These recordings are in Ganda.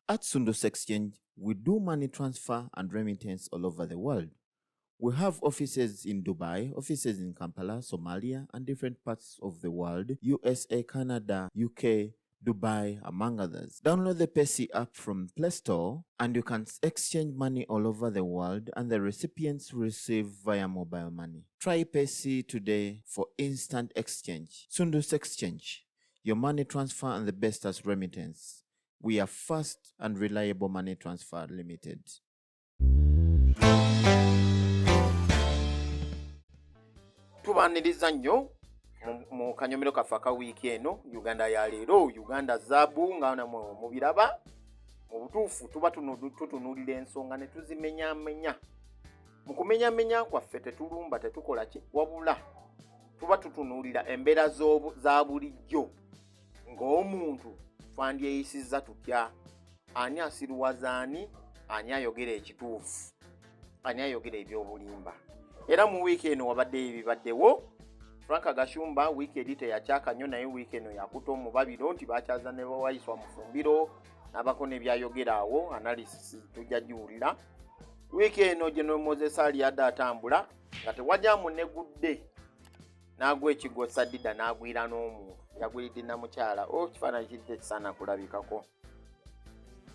At Sundus Exchange, we do money transfer and remittance all over the world. We have offices in Dubai, offices in Kampala, Somalia, and different parts of the world, USA, Canada, UK, Dubai, among others. Download the Pesi app from Play Store and you can exchange money all over the world and the recipients receive via mobile money. Try Pesi today for instant exchange. Sundus Exchange, your money transfer and the best as remittance. We are fast and reliable money transfer limited. Tubaniriza nnyo mu kanyomero kaffe aka wiiki eno, Uganda ya leero, Uganda zaabu nga namwe mubiraba. Mu butuufu tuba tutunuulira ensonga ne tuzimenyamenya. Mu kumenyamenya kwaffe tetulumba, tetukola ki, wabula tuba tutunuulira embeera za bulijjo ng'omuntu twandyeyisizza tutya, ani asiruwaza ani, ani ayogera ekituufu, ani ayogera ebyobulimba. Era mu wiiki eno wabaddeyo ebibaddewo. Frank Gashumba wiiki eri teyakyaka nnyo, naye wiiki eno yakuta omubabiro nti bakyaza ne bawayiswa mufumbiro n'abako nebyayogera awo, analysis tujja giwulira. Wiiki eno General Moses Ali adde atambula nga tewajja munegudde n'agwa ekigwo sadida n'agwira n'omuntu yagwiridde namukyala. O kifaananyi kiri tekisaana kulabikako.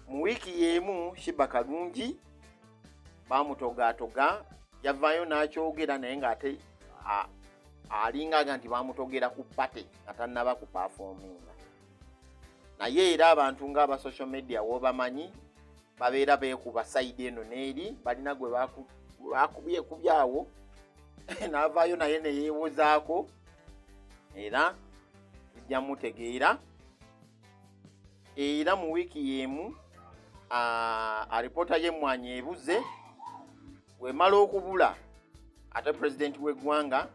Mu wiiki y'emu Shiba Kalungi bamutogaatoga, yavaayo n'akyogera naye ng'ate alinga aga nti bamutogera ku pate nga tannaba ku paafominga. Naye era abantu ng'aba social media wobamanyi babeera beekuba sayidi eno n'eri, balina gwe bakubyekubyawo n'avaayo naye ne yeewozaako, era tujja mutegeera. Era mu wiiki y'emu alipoota y'emmwanyi ebuze, wemala okubula ate pulezidenti w'eggwanga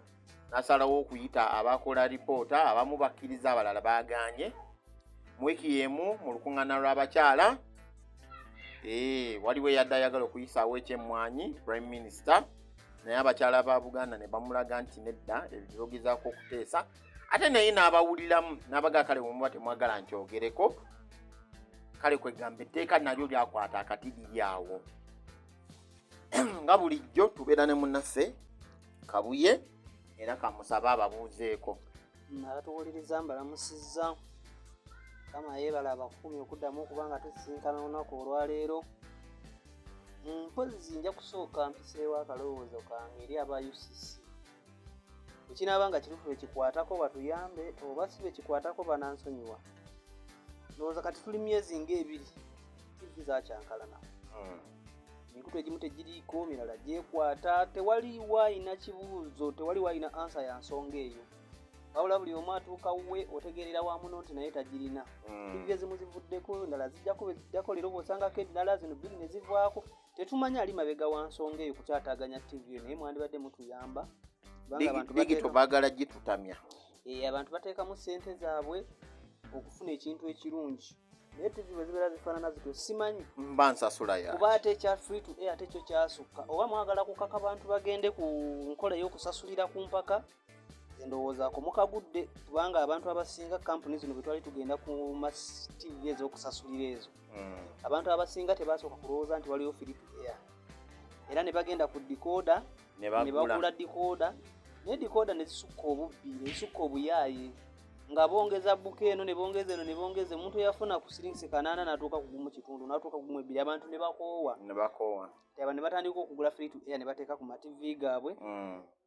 n'asalawo okuyita abakola lipoota, abamu bakkiriza abalala baagaanye. Mu wiiki y'emu mu lukuŋŋaana lw'abakyala waliwo eyadde ayagala okuyisaawo ekyemmwanyi prime minister, naye abakyala ba Buganda ne bamulaga nti nedda, ebyo byogezaako okuteesa, ate naye n'abawuliramu n'abagaa kale bwemuba temwagala nkyogereko. Kale kwegamba etteeka nalyo lyakwata akati liri awo. Nga bulijjo tubeera ne munnaffe Kabuye, era kamusaba ababuuzeeko. Abatuwuliriza mbalamusizza. Mukama yeebala abakuumi okuddamu okuba nga tusisinkana olunaku olwaleero. Mpozzi nja kusooka mpiseewo akalowoozo kange eri aba UCC. Bwe kinaaba nga kituufu bekikwatako batuyambe, oba si bekikwatako banansonyiwa. Ndowooza kati tuli myezi ng'ebiri TV zakyankalana. Emikutu egimu tegiriiko, mirala gyekwata, tewali waayina kibuuzo, tewali waayina ansa ya nsonga eyo. Wabula buli omu atuuka wuwe otegeerera wa muno nti naye tagirina. TV ezimu zivuddeko, endala zijjako bwe ziddako, leero bw'osangako endala zino bbiri ne zivaako. Tetumanyi ali mabega wa nsonga eyo kukyataaganya TV eyo, naye mwandibadde mutuyamba. Kubanga abantu Digito baagala gitutamya. Abantu bateekamu ssente zaabwe okufuna ekintu ekirungi. Naye TV bwe zibeera zifaanana zityo simanyi. Mba nsasula ya. Kuba ate ekya free to air ate kyo kyasukka. Oba mwagala kukaka bantu bagende ku nkola ey'okusasulira ku mpaka, ndowooza ako mukagudde, kubanga abantu abasinga kampuni zino bwe twali tugenda ku mas TV ez'okusasulira ezo, abantu abasinga tebasooka kulowooza nti waliwo free to air, era ne bagenda ku decoder ne ne bagula decoder, naye decoder ne zisukka obubbi, ne zisukka obuyaaye, nga bongeza buka eno ne bongeza eno ne bongeza. Omuntu eyafuna ku siringisi 8 n'atuuka ku 1.5, n'atuuka ku 1.2, abantu ne bakoowa. Ne bakoowa. Aba ne batandika okugula free to air ne bateeka ku ma TV gaabwe.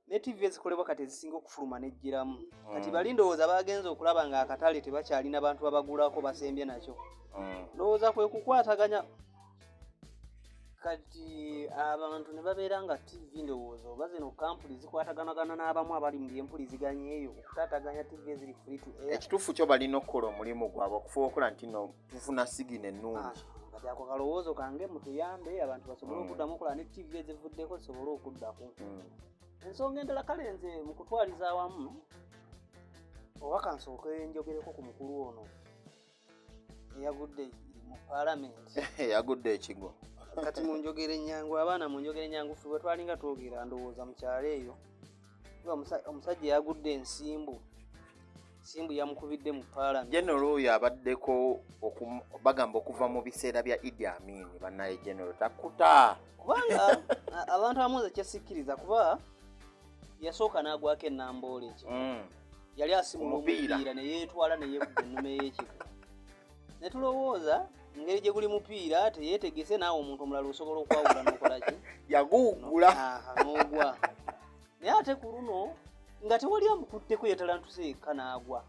Ne TV ezikolebwa kati ezisinga okufuluma nejjiramu. Kati bali ndowooza bagenze okulaba nga akatale tebakyalina bantu babagulako basembye nakyo. Ndowooza kwe kukwataganya kati abantu ne babeera nga TV, ndowooza oba zino kampuni zikwataganagana n'abamu abali mu byempuliziganya eyo okutaataganya TV eziri free to air. Ekituufu kyo balina okukola omulimu gwabwe okufuba okola nti no tufuna sigino ennungi. Kati ako kalowoozo kange, mutuyambe abantu basobole okuddamu okola ne TV ezivuddeko zisobole okuddako. Ensonga endala, kale nze mu kutwaliza awamu, oba kansooke njogereko ku mukulu ono eyagudde mu paalamenti. Yagudde ekigo. Kati munjogere ennyangu, abaana munjogere ennyangu, ffe bwe twalinga twogera ndowooza mu kyalo eyo, omusajja yagudde ensimbu. Simbu yamukubidde mu paalamenti. General oyo abaddeko bagamba okuva mu biseera bya Idi Amin. Bannaye, general takuta. Kubanga abantu abamu nze kyesikkiriza, kuba yasooka n'agwako enamboole ekyo. Yali asimula Omupiira. Omupiira ne yeetwala ne yeekuba ennume y'ekigo, ne tulowooza engeri gye guli mupiira teyeetegese, naawe omuntu omulala osobola okwawula n'okola ki? Yaguwugula. Aha, n'ogwa. Naye ate ku luno nga tewali amukutteko, yetalantuse yekka n'agwa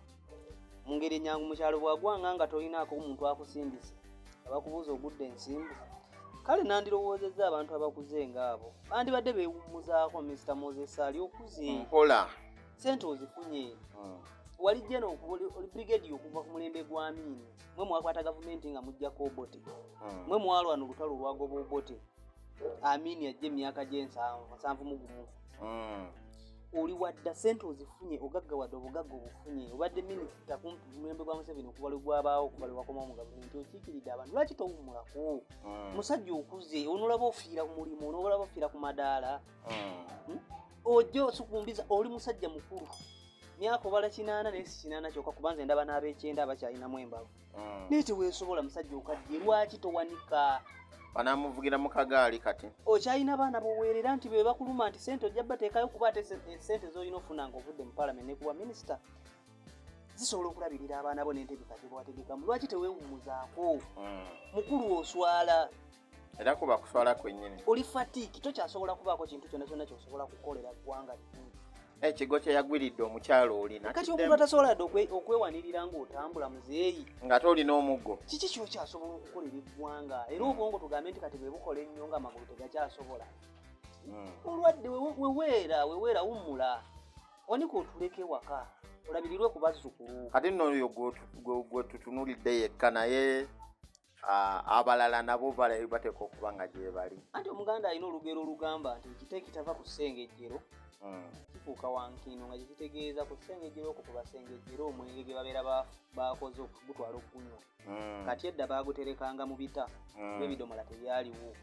mu ngeri enyangu. Mu kyalo bw'agwanga nga tolinaako omuntu akusindise, abakubuuza ogudde ensimbu. Kale nandirowoozezza abantu abakuze ngaabo bandibadde beewummuzaako. Mr Moses ali okuze. Mpola. Sente ozifunye. Wali jeno oli brigade okuva ku mulembe gwa Amini. Mwe mwakwata gavumenti nga mujjako Obote. Mwe mwalwana olutalo olwagoba Obote, Amini ajja emyaka gy'ensanvu 71. Oli wadda, sente ozifunye, ogaggawadde, obugagga obufunye, obadde minisita kumpi mulembe gwa Museveni okuva lwe gwabaawo, okuva lwe wakomawo mu gavumenti okiikiridde abantu. Lwaki towummulako? Musajja okuze, onolaba ofiira ku mulimu, onolaba ofiira ku madaala. Ojja osukumbiza, oli musajja mukulu, myaka obala 80, naye si 80 kyokka, kubanza ndaba n'ab'ekyenda abakyalinamu embavu. Naye teweesobola, musajja okaddiye, lwaki towanika? Banamuvugira mu kagaali kati. Okyalina baana boweerera nti be bakuluma nti sente ojja bateekayo, kuba ate sente z'olina ofuna nga ovudde mu paalamenti nekuba minisita zisobola okulabirira abaana bo n'entegeka gye bawategekamu. Lwaki teweewummuzaako? Mukulu, oswala. Era kuba kuswala kwennyini. Oli fatigue, tokyasobola kubaako kintu kyonna kyonna kyosobola kukolera ggwanga lino. Ekigo kye yagwiridde omukyalo olina. Kati omuntu atasobola yadde okwewanirira ng'otambula, muzeeyi, nga tolina omuggo, kiki kyokyasobola okukolera eggwanga? Era obwongo tugambe nti kati bwe bukola ennyo nga amagulu tegakyasobola. Olwadde, weweera weweera, wummula, wanika otuleke waka olabirirwe ku bazzukulu. Kati nno oyo gwe tutunulidde yekka, naye abalala nabo bateekwa okuba nga gye bali. Anti Omuganda alina olugero olugamba nti ekita ekitava ku ssengejjero kifuuka wankino, nga kyekitegeeza ku ssengejjero okwo kubasengejjero omwenge gye babeera bakoze okugutwala okunywa. Kati edda baaguterekanga mu bita, ebidomola tebyaliwo.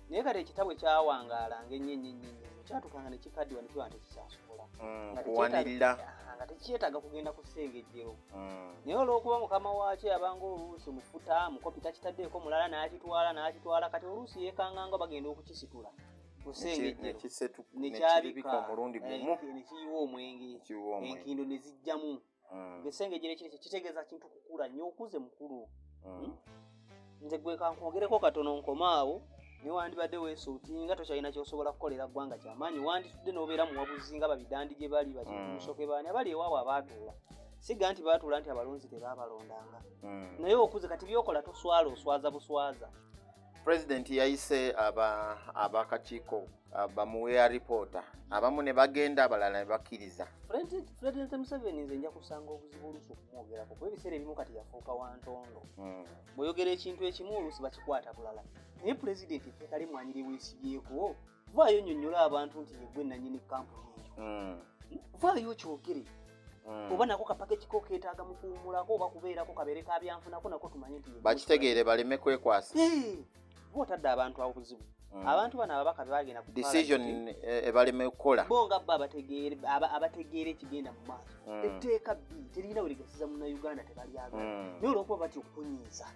Naye kati ekita bwe kyawangaalanga ennyo ennyo ennyo ennyo, kyatukanga ne kikaddiwa ne kiba nti tekikyasobola nga kuwanirira. Nga tekyetaaga kugenda ku ssengejjero. Naye olw'okuba mukama waakyo yabanga oluusi mufuta mukopi takitaddeeko mulala n'akitwala n'akitwala, kati oluusi yeekanganga bagenda okukisitula ku ssengejjero nekyabika omulundi gumu, nekiyiwa omwenge, nekiyiwa omwenge. Enkindo ne zijjamu. Ng'essengejjero ekiri kitegeeza kintu kukula nnyo, okuze mukulu. Nze gwe kankwogereko katono nkomaawo. Naye wandibadde weesuutinga, tokyalina kyosobola kukolera ggwanga kyamaanyi. Wanditudde n'obeera muwabuzi nga babidandi gye bali bakimusoke baani abali ewaabwe abaatuula. Siga nti baatuula nti abalonzi tebaabalondanga. Naye okuze kati byokola toswala, oswaza buswaza. Pulezidenti yayise abakakiiko bamuwe alipoota, abamu ne bagenda, abalala ne bakkiriza. Pulezidenti Museveni nze nja kusanga obuzibu oluusi okumwogerako, kuba ebiseera ebimu kati yafuuka wa ntondo. Bw'oyogera ekintu ekimu oluusi bakikwata bulala. Naye pulezidenti, etteeka limwanyi lyeweesibyeko, vaayo nnyonnyola abantu nti yeggwe nannyini kampuni eyo. Vaayo okyogere. Oba nako kapakeki ko keetaaga mu kuwummulako oba kubeerako kabeere ka byanfunako, nako tumanye nti bakitegeere baleme kwekwasa. Oba otadde abantu awo buzibu. Abantu bano ababaka bagenda ku decision parliament, ebaleme kukola. Bo nga bo abategeera ekigenda mu maaso. Etteeka bbi terina we ligasiza Munnayuganda, tebalyagala. Naye olwokuba batya okukunyiiza,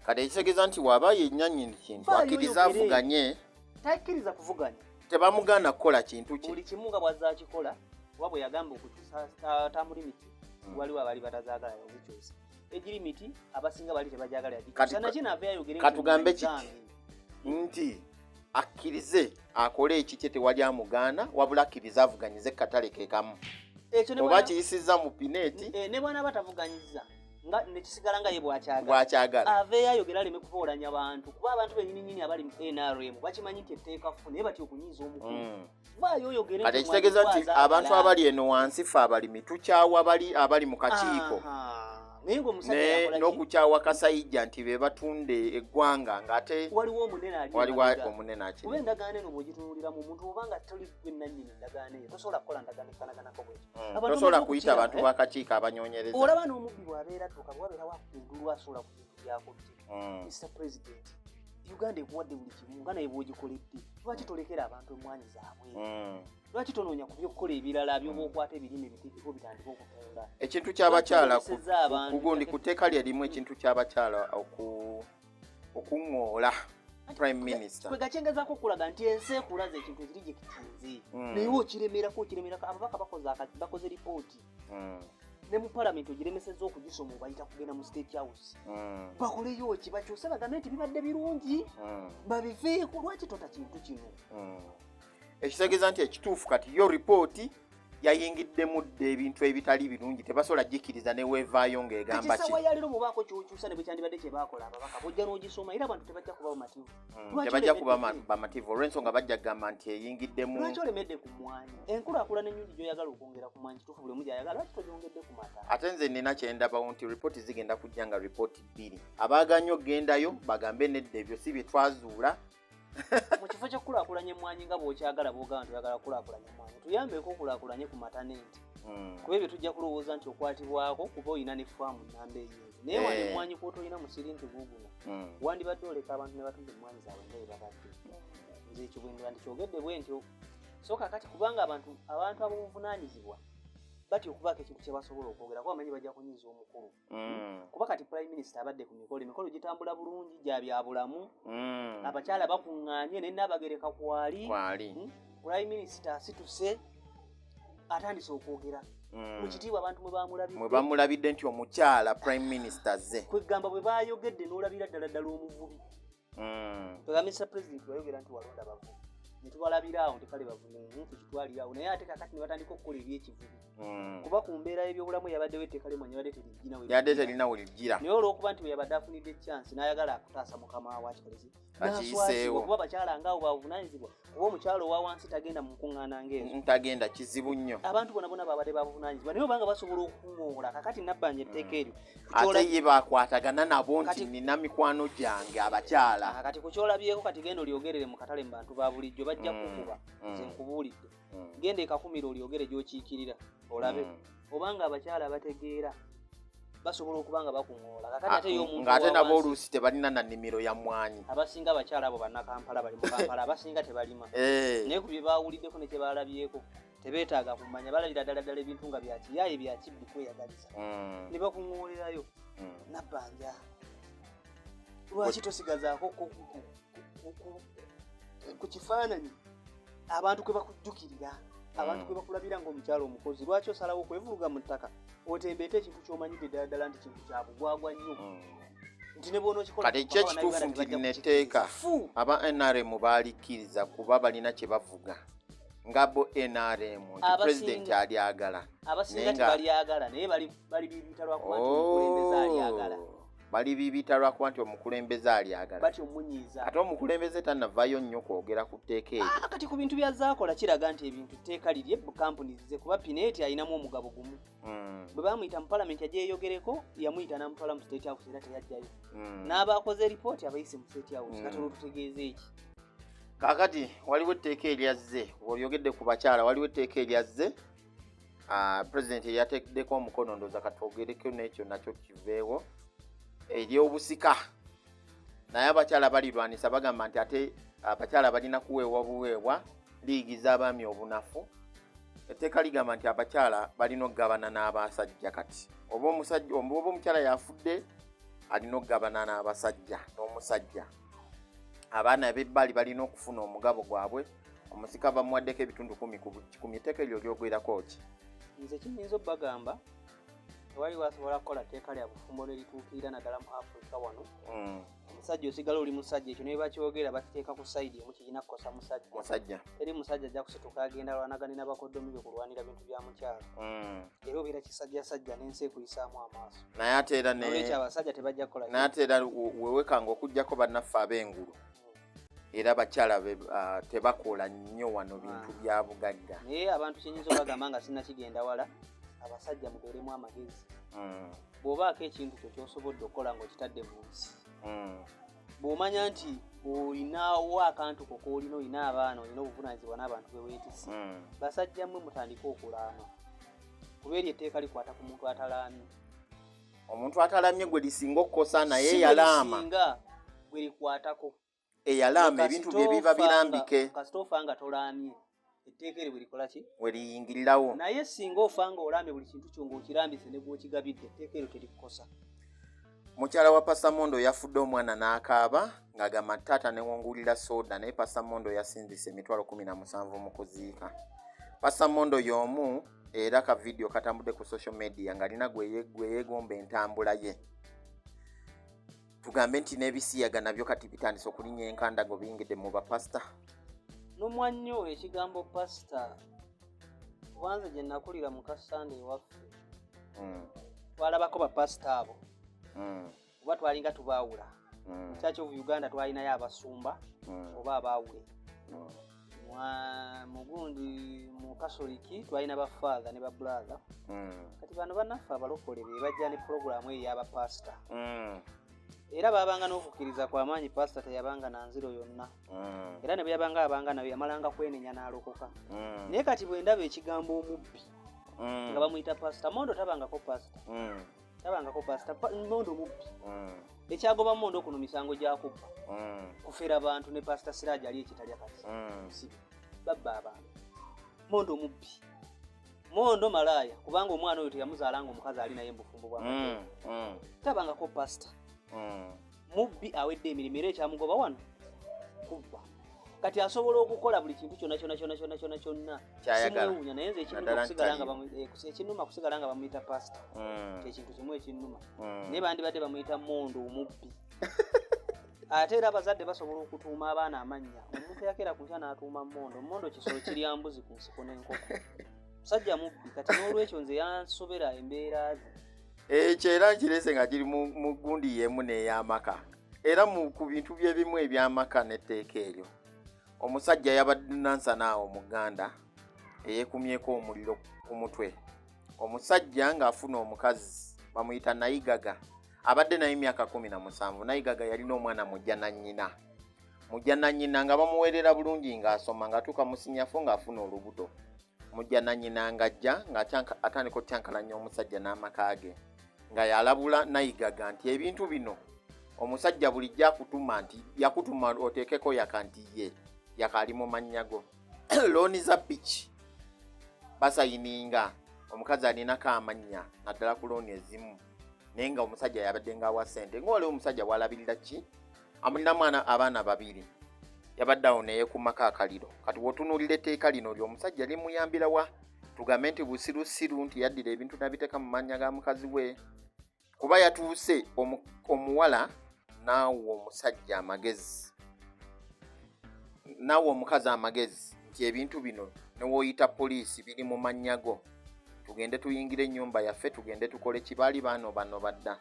Kati ekitegeeza nti waba yennyanyini kintu Vaayo akkiriza oyogere. avuganye. Takkiriza kuvuganya. Tebamugaana kukola kintu kye. Buli kimu nga bwazza akikola, oba bwe yagamba okukyusa term limit, waliwo abaali batazaagala yazikyusa. Age limit abasinga bali tebagyagala, yagikyusa. Nakino ave ayogere nti Katugambe kiti. zange. Nti akkirize akole ekikye, tewali amugaana, wabula akkirize avuganyize katale ke kamu. Ekyo ne oba kiyisizza mu pineeti. Ne bw'anaaba tavuganyiza nga nekisigala nga ye bw'akyagala, bwakyagala, aveeyo ayogere aleme kuboolanya bantu, kuba abantu bennyini nyini abali mu NRM bakimanyi nti etteeka ffu, naye batya okunyiiza omukulu. Vaayo oyogere Kati nti ekitegeeza nti mwanyi abantu abali eno wansi, fe abalimi tukyawa bali abali mu kakiiko. Aha. Naye ng'omusajja yakola ki? N'okukyawa Kasayijja nti be batunda eggwanga, ng'ate waliwo omunene ali waliwo emabega. Omunene Kuba akiri. Endagaano eno bw'ogitunuuliramu, omuntu oba nga toli gwe nannyini ndagaano eyo, tosobola kukola ndagaano efaanaganako bwetyo. Abantu Tosobola bamaze kuyita okukiraba, abantu eh? b'akakiiko abanyonyereza. Olaba n'omubbi bw'abeera adduka, bwabeera wakundulwa asuula ku bintu byakutte. Mr President, Uganda ekuwadde buli kimu nga naye bwogikoledde, lwaki tolekera abantu emmwanyi zaabwe? Lwaki tonoonya ku byokukola ebirala byoba okwata ebirime biteekeko bitandike okutunda? Ekintu ky'abakyala Lwaki abantu? Kugundi ku tteeka lye limu, ekintu ky'abakyala okuŋŋoola prime minister. Kwe gakyengezaako okulaga nti ensi ekulaza ekintu ekiri gye kitinze, naye okiremerako, okiremerako. Ababaka bakoze ripooti ne mu palamenti ogiremesezza okugisoma, obayita kugenda mu State House. Bakoleyo ki? Bakyuse bagambe nti bibadde birungi, babiveeko. Lwaki tota kintu kino? Ekitegeeza nti ekituufu kati yo ripooti yayingiddemu dda ebintu ebitali birungi, tebasobola gikkiriza neweevaayo ng'egamba ki. Ekisawa yaleero bw'obaako kyokyusa ne bwe kyandibadde kye baakola ababaka, bw'ojja n'ogisoma era abantu tebajja kuba bamativu. Lwaki Tebajja kuba olemedde? bamativu olw'ensonga bajja kugamba nti eyingiddemu. Lwaki olemedde ku mmwanyi? Enkulaakulana ennyingi gy'oyagala okwongera ku mmwanyi, kituufu buli omu gy'ayagala, lwaki togyongedde ku mata? Ate nze nina kyendabawo nti ripooti zigenda kujja nga ripooti bbiri, abaaganye okugendayo bagambe nedda, ebyo si bye twazuula. Mu kifo ky'okukulaakulanya emmwanyi nga bw'okyagala, bw'ogamba nti oyagala kukulaakulanya emmwanyi, tuyambeko okulaakulanye ku mata n'ente, kuba ebyo tujja kulowooza nti okwatibwako kuba olina ne faamu namba ey'ente, naye wano emmwanyi kw'otolina musiri nti guuguno, wandibadde oleka abantu ne batunda emmwanyi zaabwe nga bwe babadde. Nze ekyo bwe ndiba ndikyogedde bwe ntyo. So kakati kubanga abantu ab'obuvunaanyizibwa batya okubaako ekintu kye basobola okwogera, kuba bamanyi bajja kunyiiza omukulu, kuba kati prime minister abadde ku mikolo, emikolo gitambula bulungi gya byabulamu, abakyala bakuŋŋaanye ne Naabagereka kwali. Kwali. Prime minister asituse, atandise okwogera mu kitiibwa abantu mwe bamulabidde. Mwe bamulabidde nti omukyala prime minister ze. Kwegamba bwe bayogedde n'olabira ddala ddala omuvubi. Kwegamba Mr President wayogera nti walonda bavubi ne tubalabira awo nti kale bavubi, tukitwalire awo, naye ate kakati ne batandika okukola ebyekivubi, kuba ku mbeera y'ebyobulamu eyabaddewo etteeka limwe yabadde terigina we Yadde lijjira. terina we lijjira. Naye olw'okuba nti bwe yabadde afunidde chance n'ayagala akutaasa mukama we akikolezi, Akiyiseewo. kuba abakyala ngaawo babuvunaanyizibwa, kuba omukyala owa wansi tagenda mu nkuŋŋaana ng'ezo. Ntagenda, kizibu nnyo. Abantu bona bona babadde babuvunaanyizibwa, naye obanga basobola okuŋŋoola kakati nabbanja etteeka eryo Ate ye bakwatagana nabo nti nina mikwano gyange abakyala. Ah, kati kukyolabyeko, kati genda olyogerere mu katale mu bantu ba bulijjo, bajja kukuba. Nze nkubuulidde, genda ekakumira olyogere gy'okiikirira olabe obanga abakyala bategeera basobola okuba nga bakuŋoola. Kakati ate y'omuntu Ng'ate owa nabo wansi, oluusi tebalina na nnimiro ya mmwanyi. Abasinga abakyala abo bannakampala, bali mu Kampala, abasinga tebalima, naye ku bye bawuliddeko ne kye balabyeko tebeetaaga kumanya, balabira ddala ddala ebintu nga byakiyaaye, byakibbi, kweyagaliza, ne bakuŋoolerayo. Nabbanja, lwaki tosigazaako ku kifaananyi abantu kwe bakujjukirira, abantu kwe bakulabira ng'omukyala omukozi? Lwaki osalawo okwevuluga mu ttaka otembeete ekintu ky'omanyidde ddala ddala nti kintu kya bugwagwa nnyo, nti ne bw'onookikola Kati ki ekituufu nti lino etteeka aba NRM baalikkiriza kuba balina kye bavuga nga bo NRM nti pulezidenti alyagala. Abasinga Naye tebalyagala, naye bali bibita lwakuba nti omukulembeze alyagala. Oh, bali bibita lwakuba nti omukulembeze alyagala. Batyo omunyiiza. Ate omukulembeze tannavaayo nnyo kwogera ku tteeka eryo. Ah, kati ku bintu byazaakola kiraga nti ebintu tteeka lirye kampuni zize, kuba Pineeti alinamu omugabo gumu. Bwe bamuyita mu palamenti agyeyogereko, yamuyita n'amutwala mu State House era teyajjayo. N'abaakoze ripooti abayise mu State House. Kati olwotutegeeza eki? Kaakati waliwo etteeka eryazze, olyogedde ku bakyala, waliwo etteeka eryazze, pulezidenti eryateddeko omukono, ndooza katwogereko n'ekyo nakyo kiveewo, ery'obusika. Naye abakyala balirwanisa, bagamba nti ate abakyala balina kuweebwa buweebwa liigiza abaami obunafu. Etteeka ligamba nti abakyala balina okugabana n'abasajja. Kati oba omusajja oba omukyala yafudde, alina okugabana n'abasajja n'omusajja. Abaana ab'ebbali balina okufuna omugabo gwabwe. Omusika bamuwaddeko ebitundu 10 ku 100. Etteeka eryo lyogwerako ki? Nze kinyinza obbagamba, tewali wasobola kukola tteeka lya bufumbo ne lituukirira, naddala mu Afrika wano. Omusajja osigala oli musajja, ekyo ne bakyogera bakiteeka ku side emu, kirina kukosa musajja. Musajja. Teri musajja ajja kusituka agenda alwanagane n'abakoddomi be kulwanira bintu bya mukyala. Era obeera kisajjasajja n'ensi ekuyisaamu amaaso. Naye ate era Nolwekyo abasajja tebajja kukola naye ate era wewekanga okugjako bannaffe ab'engulu, era bakyala tebakola nnyo wano bintu bya bugagga. Naye abantu kyenyinza obagamba nga sinnakigenda wala, abasajja mubeeremu amagezi. Bw'obaako ekintu kyo ky'osobodde okukola ng'okitadde mu nsi, bw'omanya nti olinawo akantu ko k'olina, olina abaana, olina obuvunaanyizibwa n'abantu be weetisse, basajja mmwe mutandike okulaama, kuba eryo etteeka likwata ku muntu atalaamye. Omuntu atalamye gwe lisinga okukosa, naye Si gwe yalaama. lisinga, gwe likwatako. Eyalaama ebintu bye biba birambike. Kasita ofa nga tolaamye, etteeka eryo bwe likola ki? We liyingirirawo. Naye singa ofa nga olaamye, buli kintu kyo ng'okirambise ne gw'okigabidde, etteeka eryo terikukosa. Mukyala wa Pastor Mondo yafudde omwana n'akaaba ng'agamba nti taata newongulira soda, naye Pastor Mondo yasinzise 17,000 mu kuziika. Pastor Mondo y'omu era ka vidiyo katambudde ku social media ng'alina gwe yeegomba entambula ye. Tugambe nti n'ebisiyaga nabyo kati bitandise okulinnya enkandago, biyingidde mu bapasita. Numwa nnyo ekigambo pasita, kubanze gye nakulira mu Kasande ewaffe twalabako bapasita abo oba twalinga tubaawula. Church of Uganda twalinayo abasumba oba abaawule. Mugundi mu Kasoliki twalina ba father ne ba brother. Kati bano bannaffe abalokole be bajja ne pulogulaamu eyo y'abapasita. Era baabanga n'okukkiriza kw'amaanyi. Pasita teyabanga na nziro yonna. Era ne bwe yabanga abanga nayo, yamalanga kwenenya n'alokoka. Naye kati bwe ndaba ekigambo omubbi nga bamuyita pasita, Mondo tabangako pasita. Tabangako pasita. Mondo mubbi. Ekyagoba Mondo kuno misango gya kubba, kufera bantu ne Pasita Siraji ali ekitalya kati. Si babba abantu. Mondo mubbi, Mondo malaaya, kubanga omwana oyo teyamuzaala nga omukazi ali naye mubufumbo bwa tabangako pasita. Mubbi awedde emirimu, era ekyamugoba wano kubba. Kati asobola okukola buli kintu kyonna kyonna kyonna kyonna kyonna kyonna. Ky'ayagala. Simwewuunya, naye nze ekinnuma Naddala kusigala nga ntaliyo. ekinnuma kusigala nga bamuyita pasita. Kyekintu kimu ekinnuma. Naye bandibadde bamuyita Mondo omubbi. Ate era abazadde basobola okutuuma abaana amannya. Omuntu yakeera ku nkya n'atuuma Mondo. Mondo kisolo kirya mbuzi ku nsiko n'enkoko. Musajja mubbi. Kati n'olwekyo nze yansobera embeera ze. Ekyo era nkirese nga kiri mu gundi y'emu n'ey'amaka, era ku bintu byebimu eby'amaka n'etteeka eryo. Omusajja yabadde Nansana awo Muganda eyeekumyeko omuliro ku mutwe. Omusajja ng'afuna omukazi bamuyita Nayigaga, abadde naye emyaka 17. Nayigaga yalina omwana mujja na nnyina, mujja na nnyina nga bamuweerera bulungi, ng'asoma, ng'atuuka mu senior four ng'afuna olubuto. Mujja na nnyina ng'ajja atandika okukyankalanya omusajja n'amaka ge, nga yalabula Nayigaga nti ebintu bino omusajja bulijjo akutuma, nti yakutuma oteekeko yaka, nti ye yaka ali mu mannya go, looni za piki basayininga omukazi alinako amannya, naddala ku looni ezimu, naye nga omusajja yabadde ngaawa ssente, nga waliwo omusajja walabirira ki amulina mwana abaana babiri. Yabadde awo neyekumako akaliro. Kati wotunuulira etteeka lino lyomusajja limuyambira wa? Tugambe nti busirusiru nti yaddira ebintu nabiteeka mu mannya ga mukazi we, kuba yatuuse omuwala naawa omusajja amagezi, naawa omukazi amagezi nti ebintu bino newooyita poliisi biri mu mannya go, tugende tuyingire ennyumba yaffe, tugende tukole kibaali baano bano badda.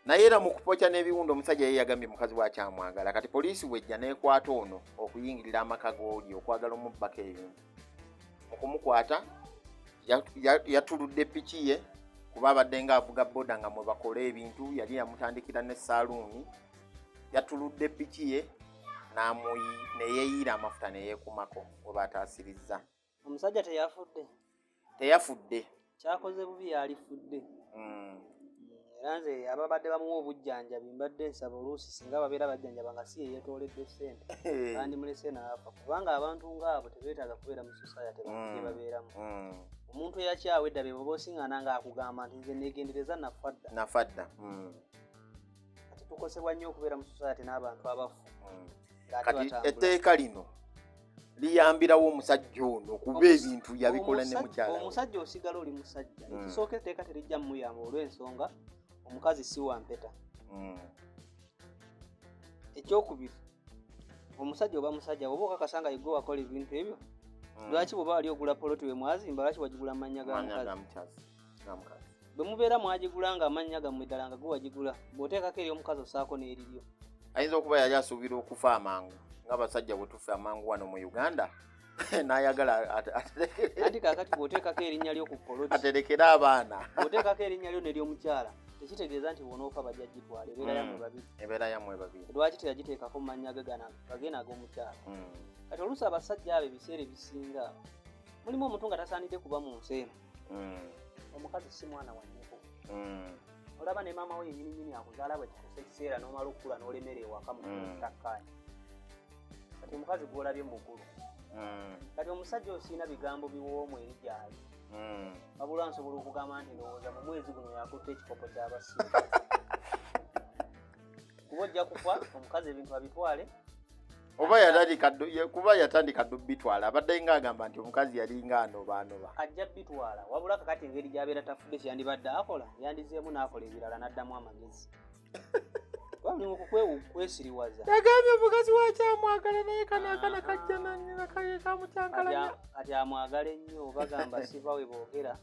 Naye era mu kupokya n'ebiwundu, omusajja ye yagambye mukazi we akyamwagala. Kati poliisi wejja n'ekwata ono okuyingirira amaka g'oli okwagala omubbako ebintu. Mu kumukwata yatuludde piki ye, kuba abadde ng'avuga boda nga mwe bakola ebintu, yali yamutandikira ne saaluuni. Yatuludde piki ye neyeeyiira amafuta neyeekumako we bataasirizza. Omusajja teyafudde? Teyafudde. Kyakoze bubi, yalifudde. Era nze ababadde bamuwa obujjanjabi mbadde nsaba oluusi singa babeera bajjanjaba nga si yeyeetooledde ssente, bandimulese n'afa, kubanga abantu ngaabo tebeetaaga kubeera mu society gye babeeramu. Omuntu eyakyawa edda be baba osiŋŋaana ng'akugamba nti nze neegendereza, nafa dda. Nafa dda. Kati tukosebwa nnyo okubeera mu society n'abantu abafu ng'ate Kati batambula. etteeka lino liyambirawo omusajja ono kuba ebintu yabikola ne mukyala we. Omusajja osigala oli musajja. Ekisooka, etteeka terijja mumuyamba olw'ensonga omukazi si wa mpeta. Ekyokubiri, omusajja oba musajja, oba okakasa nga yegwe wakola ebintu ebyo, lwaki bw'oba wali ogula poloti we mwazimba, lwaki wagigula mu mannya ga Mannya mukazi? Ga mukazi, ga mukazi. Bwe mubeera mwagigula nga amannya gammwe ddala nga gwe wagigula, bw'oteekako eri omukazi osaako n'eriryo. Ayinza okuba yali asuubira okufa amangu ng'abasajja bwe tufa amangu wano mu Uganda, n'ayagala Anti kaakati bw'oteekako erinnya lyo ku poloti, aterekere abaana. Bw'oteekako erinnya lyo n'ery'omukyala, tekitegeeza nti bw'onoofa bajja gitwala. Ebeera yammwe babiri. Ebeera yammwe babiri. Lwaki teyagiteekako mu mannya ge gana gagenda ag'omukyala? Kati oluusi abasajja abo ebiseera ebisinga mulimu omuntu nga tasaanidde kuba mu nsi eno. Omukazi si mwana wa nnyoko. Olaba ne maama we yennyini nyini akuzaala, bwe kituusa ekiseera n'omala okukula n'olemera ewaka mu takkaanya. Kati omukazi gwolabye mukulu. Kati omusajja osiina bigambo biwoomu eri gyali. Wabula nsobola okugamba nti ndowooza mu mwezi guno yakutte ekikopo ky'abasiru, kuba ojja kufa omukazi ebintu abitwale. Oba yatandika kuba yatandika dda obitwala, abadde nga agamba nti omukazi yalinga anobaanoba. Ajja bitwala, wabula kakati engeri gy'abeera tafudde, kyeyandibadde akola yandizeemu n'akola ebirala n'addamu amagezi, kuba buli kwesiriwaza. Yagambye omukazi wakyamwagala, naye kano akana kajja nanyina kamukyankalanya. Kati amwagala ennyo, bagamba siva we boogera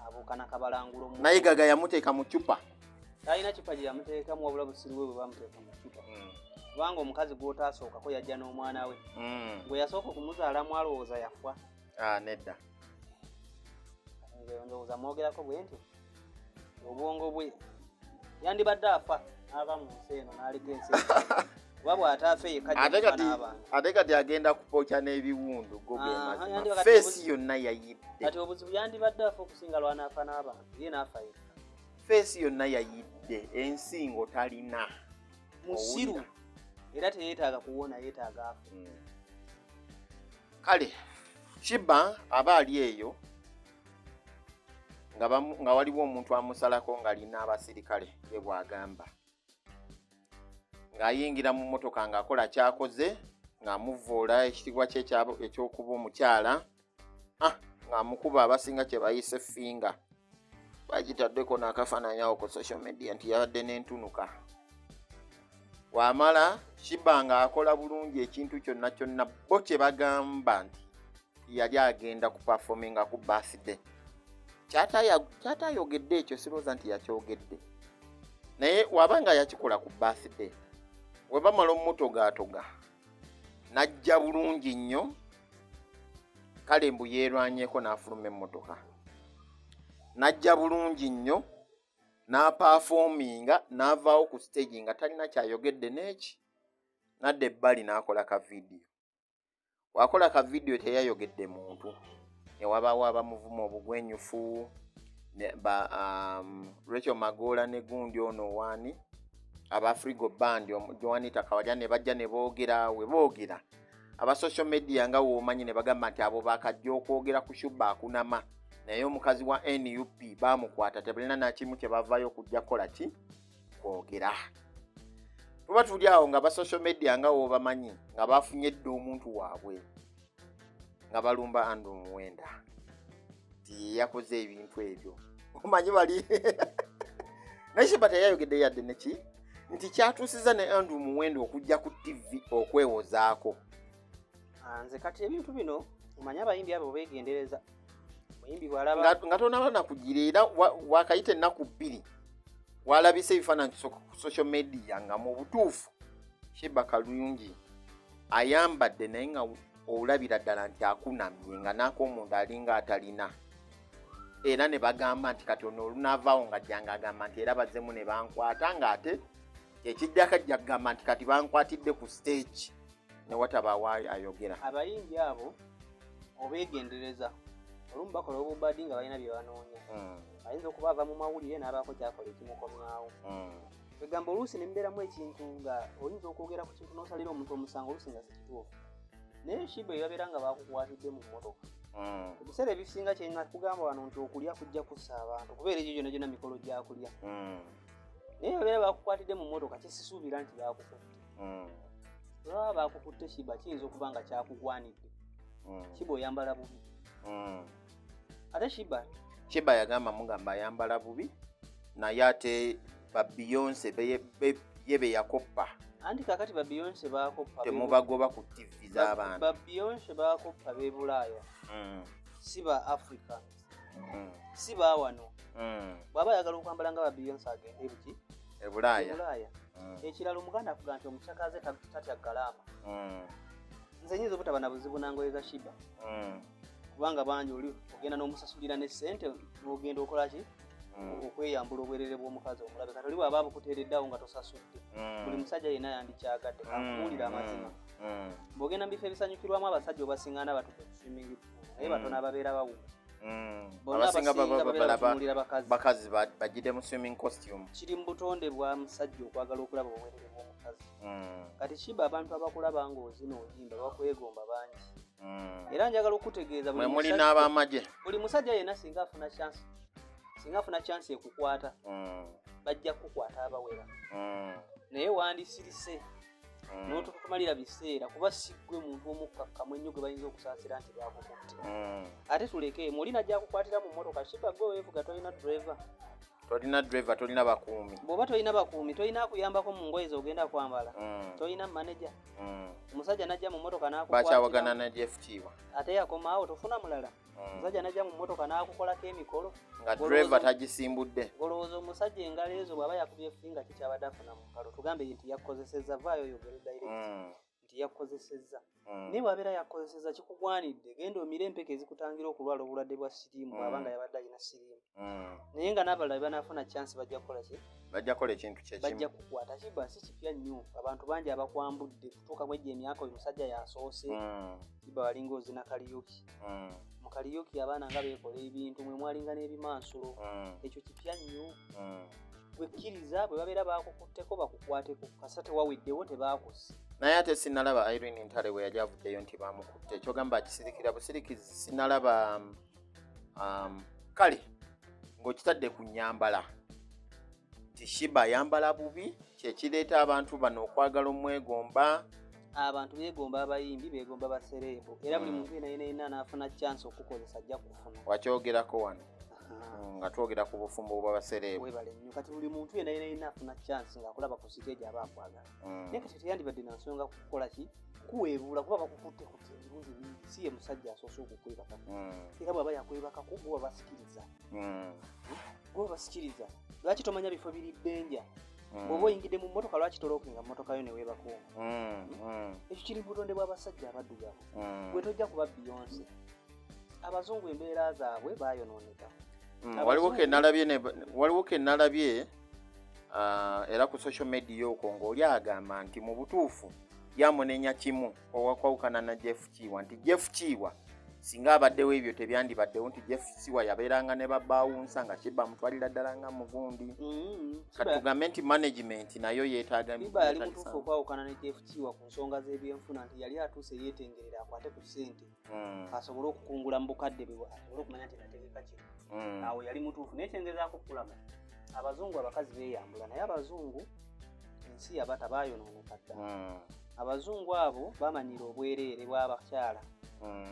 abuukana kabalangulo. Naye Gaga yamuteeka mu cupa. Talina cupa gye yamuteekamu, wabula busiru bwe bwe bamuteeka mu cupa, kubanga omukazi gw'otaasookako yajja n'omwana we gwe yasooka okumuzaalamu alowooza yafa. Ah, nedda. Nze ndowooza mwogerako bwe nti obwongo bwe yandibadde afa n'ava mu nsi eno n'aleka ensi eno, kuba bw'ataafe yekka ajja Ate kufa kati n'abantu. Ate kati agenda kupokya n'ebiwundu go ge Ah, mazima. yandiba kati Face yonna yayidde. Kati obuzibu yandibadde afa okusinga lwanaafa n'abantu, ye n'afa yekka. Face yonna yayidde, ensingo talina. Musiru. Owulira. Era teyeetaaga kuwona, yeetaaga afe. Kale Sheebah aba ali eyo nga waliwo omuntu amusalako ng'alina abasirikale, ye bw'agamba ng'ayingira mu mmotoka ng'akola kyakoze, ng'amuvoola ekitiibwa kye eky'okuba omukyala, ng'amukuba abasinga kye bayise finger, bagitaddeko n'akafaananyi awo ku social media nti yabadde n'entunuka. Wamala Sheebah ng'akola bulungi ekintu kyonna kyonna, bo kye bagamba nti yali agenda ku performinga ku birthday. Kyatayogedde ekyo sirowooza nti yakyogedde, naye waba nga yakikola ku birthday, we bamala omutogaatoga n'ajja bulungi nnyo. Kale mbu yeerwanyeko n'afuluma emmotoka n'ajja bulungi nnyo n'aperforminga n'avaawo ku stage nga talina kyayogedde n'eki, n'adda ebbali n'akola ka vidiyo. Wakola ka vidiyo teyayogedde muntu, ne wabaawo abamuvuma obugwenyufu ne ba Rachel Magoola ne gundi ono waani aba Afrigo Band, Joanita Kawalya, ne bajja ne boogera. We boogera aba social media nga woomanyi ne bagamba nti abo bakajja okwogera ku Sheebah akunama, naye omukazi wa NUP bamukwata tebalina nakimu kye bavaayo okujja kukola ki kwogera. Tuba tuli awo nga ba social media nga woobamanyi nga bafunye dda omuntu waabwe nga balumba Andrew Muwenda nti ye yakoze ebintu ebyo, omanyi bali naye Sheebah teyayogedde yadde neki nti kyatuusiza ne Andrew Muwenda okujja ku TV okwewozaako. Ah, nze kati ebintu bino omanyi abayimbi abo beegendereza, muyimbi bw'alaba Nga tonaba nakugira era wakayita ennaku 2 walabise ebifaananyi ku social media nga mu butuufu Sheebah Kalungi ayambadde, naye nga olabira ddala nti akunamye nga n'ak'omunda alinga atalina, era ne bagamba nti kati ono olunaavaawo nga jjanga agamba nti era bazzemu ne bankwata, ng'ate ekiddako ajja kugamba nti kati bankwatidde ku stage ne watabaawo ayogera. Abayimbi abo obeegendereza, olumu bakola obubadi nga balina bye banoonya. Ayinza okuba ava mu mawulire n'abaako kyakola ekimukomyawo. Egamba oluusi ne mubeeramu ekintu nga oyinza okwogera ku kintu n'osalira omuntu omusango oluusi nga si kituufu, naye Sheebah ebabeera nga bakukwatidde mu mmotoka, ebiseera ebisinga kyena kugamba wano nti okulya kujja kussa abantu, kubeera egyo gyonna gyonna mikolo gyakulya, naye babeera bakukwatidde mu mmotoka, kyesisuubira nti bakukutte. Bwe baba bakukutte Sheebah, kiyinza okuba nga kyakugwanidde. Sheebah oyambala bubi. Ate Sheebah Sheebah yagamba mugamba ayambala bubi, naye ate ba Beyonce ye be yakoppa. Anti kakati ba Beyonce bakoppa Temubagoba ku TV z'abantu. Ba Beyonce bakoppa b'e Bulaaya, si ba Africans, si ba wano. Bw'aba ayagala okwambala nga ba Beyonce agende buki? E Bulaaya. E Bulaaya. Ekirala Omuganda akuga nti omukyakaze tatya galaama. Nze nyinza obutaba na buzibu nangoye za Sheebah, kubanga bangi oli ogenda n'omusasulira ne ssente n'ogenda okola ki? Okweyambula obwerere bw'omukazi omulabe. Kati oli bw'aba abukuteereddeawo nga tosasudde, buli musajja yenna yandikyagadde. Kankubuulira amazima, bw'ogenda mu bifo ebisanyukirwamu abasajja obasiŋŋaana batudde ku swimming pool, naye batono ababeera bawuga. Bonna Abasinga abasinga baba babeera balaba batunuulira bakazi. Bakazi bajjidde mu swimming costume. Kiri mu butonde bwa musajja okwagala okulaba obwerere bw'omukazi. Kati Sheebah, abantu abakulaba ng'ozina oyimba bakwegomba bangi. Era njagala okutegeeza mwe muli n'abamagye. Buli musajja yenna singa afuna chance ekukwata, bajja kukukwata abawera. Naye wandisirise n'ototumalira biseera, kuba si ggwe muntu omukkakkamu ennyo gwe bayinza okusaasira nti bakukutte. Ate tuleke muli najja kukwatira mu mmotoka. Sheebah, gwe weevuga, tolina driver. Tolina driver, tolina bakuumi. Bw'oba tolina bakuumi, tolina akuyambako mu ngoye z'ogenda kwambala, tolina manager, omusajja najja mu mmotoka bakyawagana n'akukwatira ne Jeff Kiwa. Ate yakomaawo, tofuna mulala. Omusajja najja mu mmotoka n'akukolako emikolo nga driver tagisimbudde. Olowooza omusajja engalo ezo bw'aba yakubye finger, kikyabadde afuna mu ngalo? Tugambe nti yakukozesezza, vaayo oyogere direct nti yakukozesezza. Naye bw'abeera yakukozesezza, kikugwanidde genda omire empeke ezikutangira okulwala obulwadde bwa siriimu, bw'aba nga yabadde alina siriimu. Naye nga n'abalala bwe banaafuna chance, bajja kukola ki? Bajja kukola ekintu Bajja kyekimu. kukwata. Sheebah si kipya nnyo, abantu bangi abakwambudde kutuuka mwejja emyaka, oyo musajja yasoose. Sheebah, walinga ozina karaoke. Mu karaoke abaana nga beekola ebintu, mwe mwalinga n'ebimansulo. Ekyo kipya nnyo. Bwekkiriza bwe babeera bakukutteko, bakukwateko, kasa tewaweddewo, tebaakusse. Naye ate sinalaba Irene Ntale bwe yali avuddeyo nti bamukutte, kyogamba akisirikira busirikizi. Sinalaba kale ng'okitadde ku nyambala nti Sheebah ayambala bubi, kyekireeta abantu bano okwagala omwegomba. Abantu beegomba abayimbi, beegomba ba celeb, era buli muntu yena yena yena anaafuna chance okukozesa ajja kufuna. Wakyogerako wano nga twogera ku bufumbo bw'aba celeb. Webale nnyo. Kati buli muntu yena yena yena afuna chance ng'akulaba ku siteegi aba akwagala. Naye kati teyandibadde na nsonga kukola ki, kuweebuula, kuba bakukutte kutte emirundi mingi. Si ye musajja asoose okukwebakako. Era bw'aba yakwebakako, gwe basikiriza. Gwe basikiriza, lwaki tomanya bifo biri ddenja? Bw'oba oyingidde mu mmotoka, lwaki tolookinga mmotoka yo neweebako? Ekyo kiri mu butonde bw'abasajja abaddugavu. Gwe tojja kuba Beyonce. Abazungu embeera zaabwe bayonooneka. Waliwo ke nalabye era ku social media okwo ng'oli agamba nti mu butuufu yamunenya kimu owakwawukana na Jeff Kiwa, nti Jeff Kiwa singa abaddewo ebyo tebyandibaddewo, nti Jeff Kiwa yabeeranga ne babawunsa nga Sheebah amutwalira ddala nga mugundi. Kati tugambe nti management nayo yeetaaga Sheebah yali yeetagisa. Mutuufu okwawukana ne Jeff Kiwa ku nsonga z'ebyenfuna, nti yali atuuse yeetengerera akwate ku ssente asobole okukungula mu bukadde bwe, asobole okumanya nti nategeka kino. Awo yali mutuufu. Naye kyengezaako okulaga, abazungu abakazi beeyambula, naye abazungu ensi yabata, bayonooneka dda. Abazungu abo bamanyira obwereere bw'abakyala.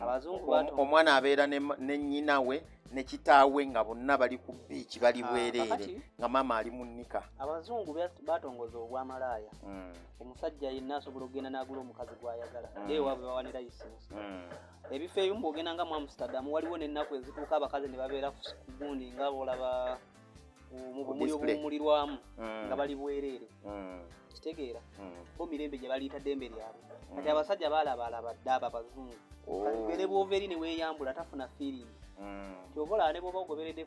Abazungu Omwana abeera ne nnyina we ne kitaawe nga bonna bali ku biiki, bali Ah, bwereere, kakati nga maama ali mu nnika. Abazungu batongoza obwamalaaya. Omusajja yenna asobola okugenda n'agula omukazi gw'ayagala. Naye waabwe bawanira license. Ebifo ebimu bw'ogenda nga mu Amsterdam, waliwo n'ennaku ezituuka abakazi ne babeera ku gundi nga bolaba mu Ku bumuli display. obuwumulirwamu nga bali bwereere. Kitegeera? Bo mirembe gye baliyita ddembe lyabwe. Kati abasajja baalabaalaba dda abo abazungu. Kati gwe ne bw'ova eri ne weeyambula, tafuna feeling. Kyova olaba ne bw'oba ogoberedde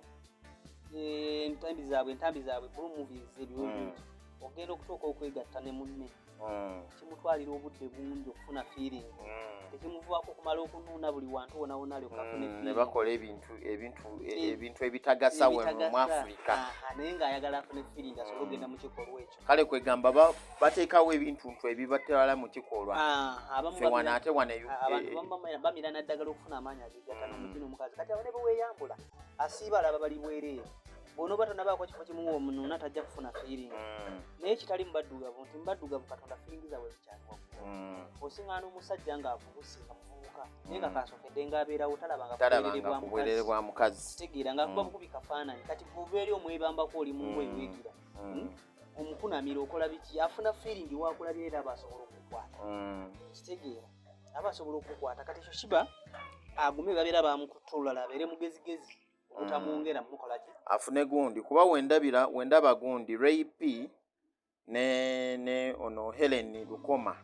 entambi zaabwe blue movies ebiwundu, ogenda okutuuka okwegatta ne munne, kimutwalira obudde bungi okufuna feeling. Tekimuvaako okumala okunuuna buli wantu wona wona alyoka afune Ne feeling. bakola ebintu ebintu ebitagasa wano mu Ebitagasa. Afirika. Aha, naye ng'ayagala afune feeling asobole okugenda mu kikolwa ekyo. Kale kwegamba bateekawo ebintuntu ebibatwala mu kikolwa. Ah, abamu Ffe wano ate wano abantu bamu bamira naddagala okufuna amaanyi agegatta n'omuti n'omukazi. Kati abo ne bwe weeyambula, asiiba alaba bali bwereere. Bw'onooba tonabaako kifo kimuwa omunuuna, tajja kufuna feeling. Naye kitali mu baddugavu, nti mu baddugavu Katonda feeling zaabwe zikyali waggulu. Osiŋŋaana omusajja ng'avubuse, nga muvubuka, naye nga kasokedde ng'abeerawo, talabanga Talabanga bwa ku bwerere mukazi. Bwa mukazi. Kitegeera nga kuba bukubi kafaananyi. Kati bw'oba eri omwebambako, oli mu ngoye, weegira omukunamira, okola biki, afuna feeling wakulabira, era aba asobola okukwata. Kitegeera? Aba asobola okukwata. Kati ekyo kiba agume, babeera bamukutte olulala, abeere mugezigezi obutamwongera mumukola ki. Afune gundi, kuba wendabira wendaba gundi Ray P ne ono Helen Lukoma,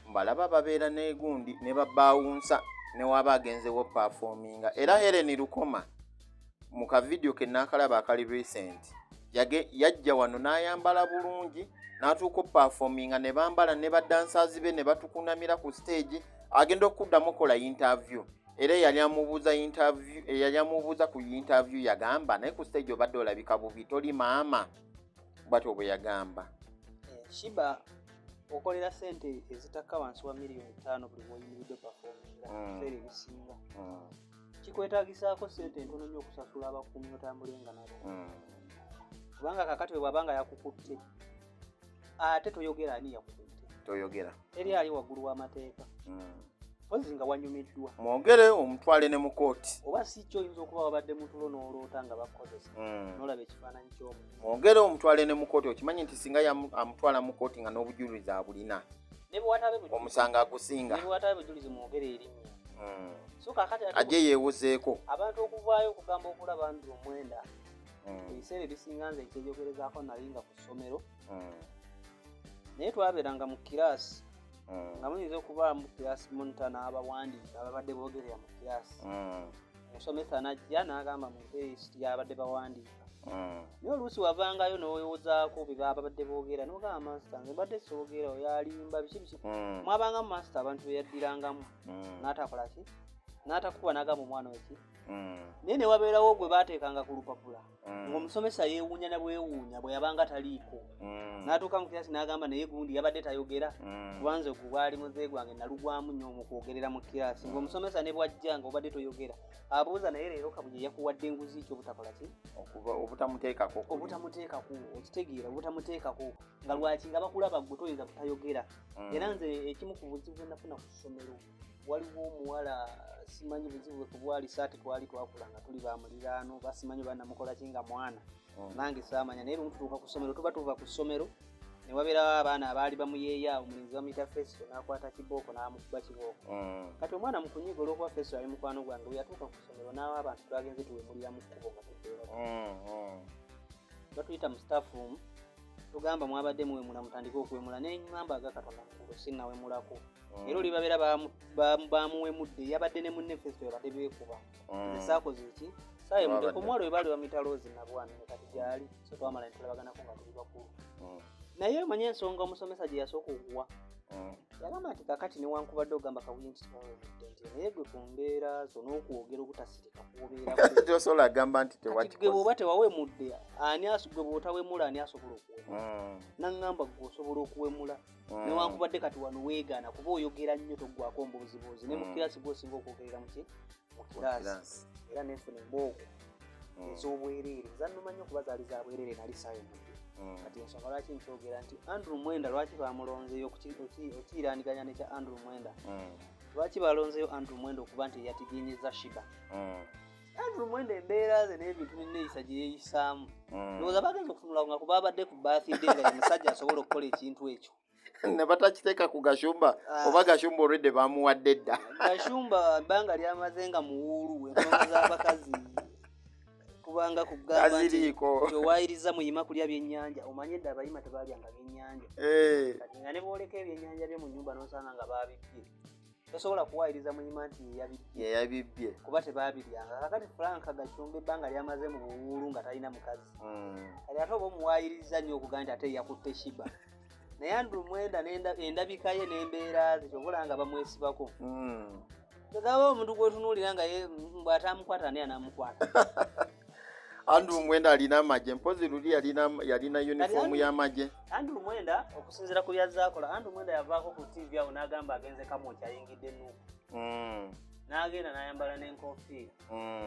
mbalaba babeera ne gundi ne babawunsa ne waba agenzewo performinga. Era Helen Lukoma mu kavidiyo ke naakalaba akali recent, yajja wano n'ayambala bulungi n'atuuka operforminga, ne bambala ne badancers be ne batukunamira ku stage. Agenda okuddamu kola interview, era eyali amubuuza interview, eyali amubuuza ku interview yagamba, naye ku stage obadde olabika bubi, toli maama, bwatyo bwe yagamba. Sheebah. Okolera sente ezitakka wansi wa 5 miliyoni buli bwoyimiridde performinga. Biseera ebisinga kikwetagisaako sente entono nnyo okusasula abakuumi otambulenga nabo, kubanga kakati bwe bwaba nga yakukutte ate toyogera ani yakukutte. Toyogera. Teri ali waggulu w'amateeka. Pozi nga wanyumiddwa. Mwogere omutwale ne mu kooti. Oba si kyo, oyinza okuba wabadde mutulo n'oloota nga bakukozesa, n'olaba ekifaananyi ky'omuntu. Mwogere omutwale ne mu kooti. Okimanyi nti singa amutwala mu kooti nga n'obujulizi abulina, ne bwewatabe bujulizi, omusango agusinga. Ne bwewatabe bujulizi, mwogere erinnya. So kakati ate Ajje yeewozeeko. Abantu okuvaayo okugamba okulaba ndi omwenda, ebiseera ebisinga nze nkyejogerezaako, nali nga ku ssomero, naye twabeeranga mu kiraasi nga muyinza okuba mu kiraasi monitor n'abawandiika ababadde boogerera mu kiraasi. Omusomesa n'ajja n'agamba mu lisiti yabadde bawandiika, naye oluusi wavangayo n'owozaako bye baba babadde boogera, n'ogamba, "Master, nze mbadde soogera, oyo alimba," biki biki. Mwabanga mu master abantu be yaddirangamu n'atakola ki, n'atakuba, n'agamba omwana we ki, naye ne wabeerawo gwe baateekanga ku lupapula, ng'omusomesa yeewuunya na bwewuunya bwe yabanga taliiko, n'atuuka mu kirasi n'agamba, "Naye gundi yabadde tayogera." Kubanze gwe gwali muze gwange, nalugwamu nnyo mu kwogerera mu kirasi, ng'omusomesa ne bwajja nga obadde toyogera abuuza, "Naye leero Kabuye yakuwadde enguzi ki obutakola ki?" Okuba obutamuteekako. Obutamuteekako, okitegeera? Obutamuteekako nga lwaki? Nga bakulaba gwe toyinza butayogera. Era nze ekimu ku buzibu bwe nafuna ku ssomero, waliwo omuwala, simanyi buzibu bwe kubwali saati, twali twakula nga tuli bamuliraano, basimanyi banamukola ki nga mwana. Nange saamanya, naye lumu tutuuka ku ssomero, tuba tuva ku ssomero, ne wabeerawo abaana abaali bamuyeeya, omulenzi bamuyita Festo, n'akwata kibooko n'amukuba kibooko. Kati omwana mu kunyiiga, olw'okuba Festo ali mukwano gwange, bwe yatuuka ku ssomero n'awa abantu, twagenze tuwemulira mu kkubo nga tuddeyo, batuyita mu staff room, tugamba, "Mwabadde muwemula, mutandike okuwemula." Neŋŋamba, "Aga Katonda mukulu, sinnawemulako." Era oli babeera bamuwemudde, yabadde ne munne Festo, yabadde beekuba. Nze saakoze eki, saayemudde. Babadde. Omuwala we baali bamuyita Rose Nabwana, kati gyali, so twamala ne tulabaganako nga tuli bakulu. Naye omanye ensonga omusomesa gye yasooka okuwa, yagamba nti, "Kakati newankubadde ogamba Kabuye nti tewawemudde, nti naye gwe ku mbeera zo n'okwogera obutasirika kwobeerako, Tosobola agamba nti kati gwe tewakikoze. Bw'oba tewawemudde, ani gwe bw'otawemula, ani asobola okuwemula?" Naŋŋamba, "Gwe osobola okuwemula, newankubadde kati wano weegaana, kuba oyogera nnyo, toggwako mbuuzibuuzi, ne mu kirasi gwosinga okwogerera muki mu kirasi." Kirasi. Era nenfuna embooko ez'obwereere, zannuma nnyo kuba zaali za bwereere, nali saayemudde. Kati ensonga lwaki nkyogera nti Andrew Mwenda lwaki bamulonzeeyo, okiiraniganya nekya Andrew Mwenda, lwaki balonzeeyo Andrew Mwenda okuba nti yatiginyiza Sheebah? Andrew Mwenda embeera ze n'ebintu neneeyisa gye yeeyisaamu, ndowooza bagenza okutunula nga kuba abadde ku birthday nga ye musajja asobola okukola ekintu ekyo. Ne batakiteeka ku Gashumba. Ah. Oba Gashumba olwedde bamuwadde dda. Gashumba ebbanga lyamaze nga muwuulu, ensonga z'abakazi kubanga kugamba nti Taziriiko. nti owaayiriza muyima kulya byennyanja. Omanye edda abayima tebalyanga byennyanja. Kati nga ne booleka ebyennyanja bye mu nnyumba n'osanga nga babibbye, tosobola kuwaayiriza muyima nti yeyabibbye, Yeyabibbye. kuba tebabiryanga. Kakati Frank Gashumba ebbanga lyamaze mu buwuulu nga talina mukazi, kati ate oba omuwaayiriza nnyo okugaa nti ate yakutte Sheebah. Naye Andrew Mwenda endabika ye n'embeera ze, kyobola nga bamwesibako. Gaba omuntu gwetunuulira nga ye bw'atamukwata naye anaamukwata. Andrew Mwenda alina amagye, mpozi luli yalina uniform y'amagye. Andrew Mwenda, okusinziira ku byazaakola, Andrew Mwenda yavaako ku TV awo n'agamba agenze Kamwokya, ayingidde Nuupu, n'agenda n'ayambala n'enkofiira.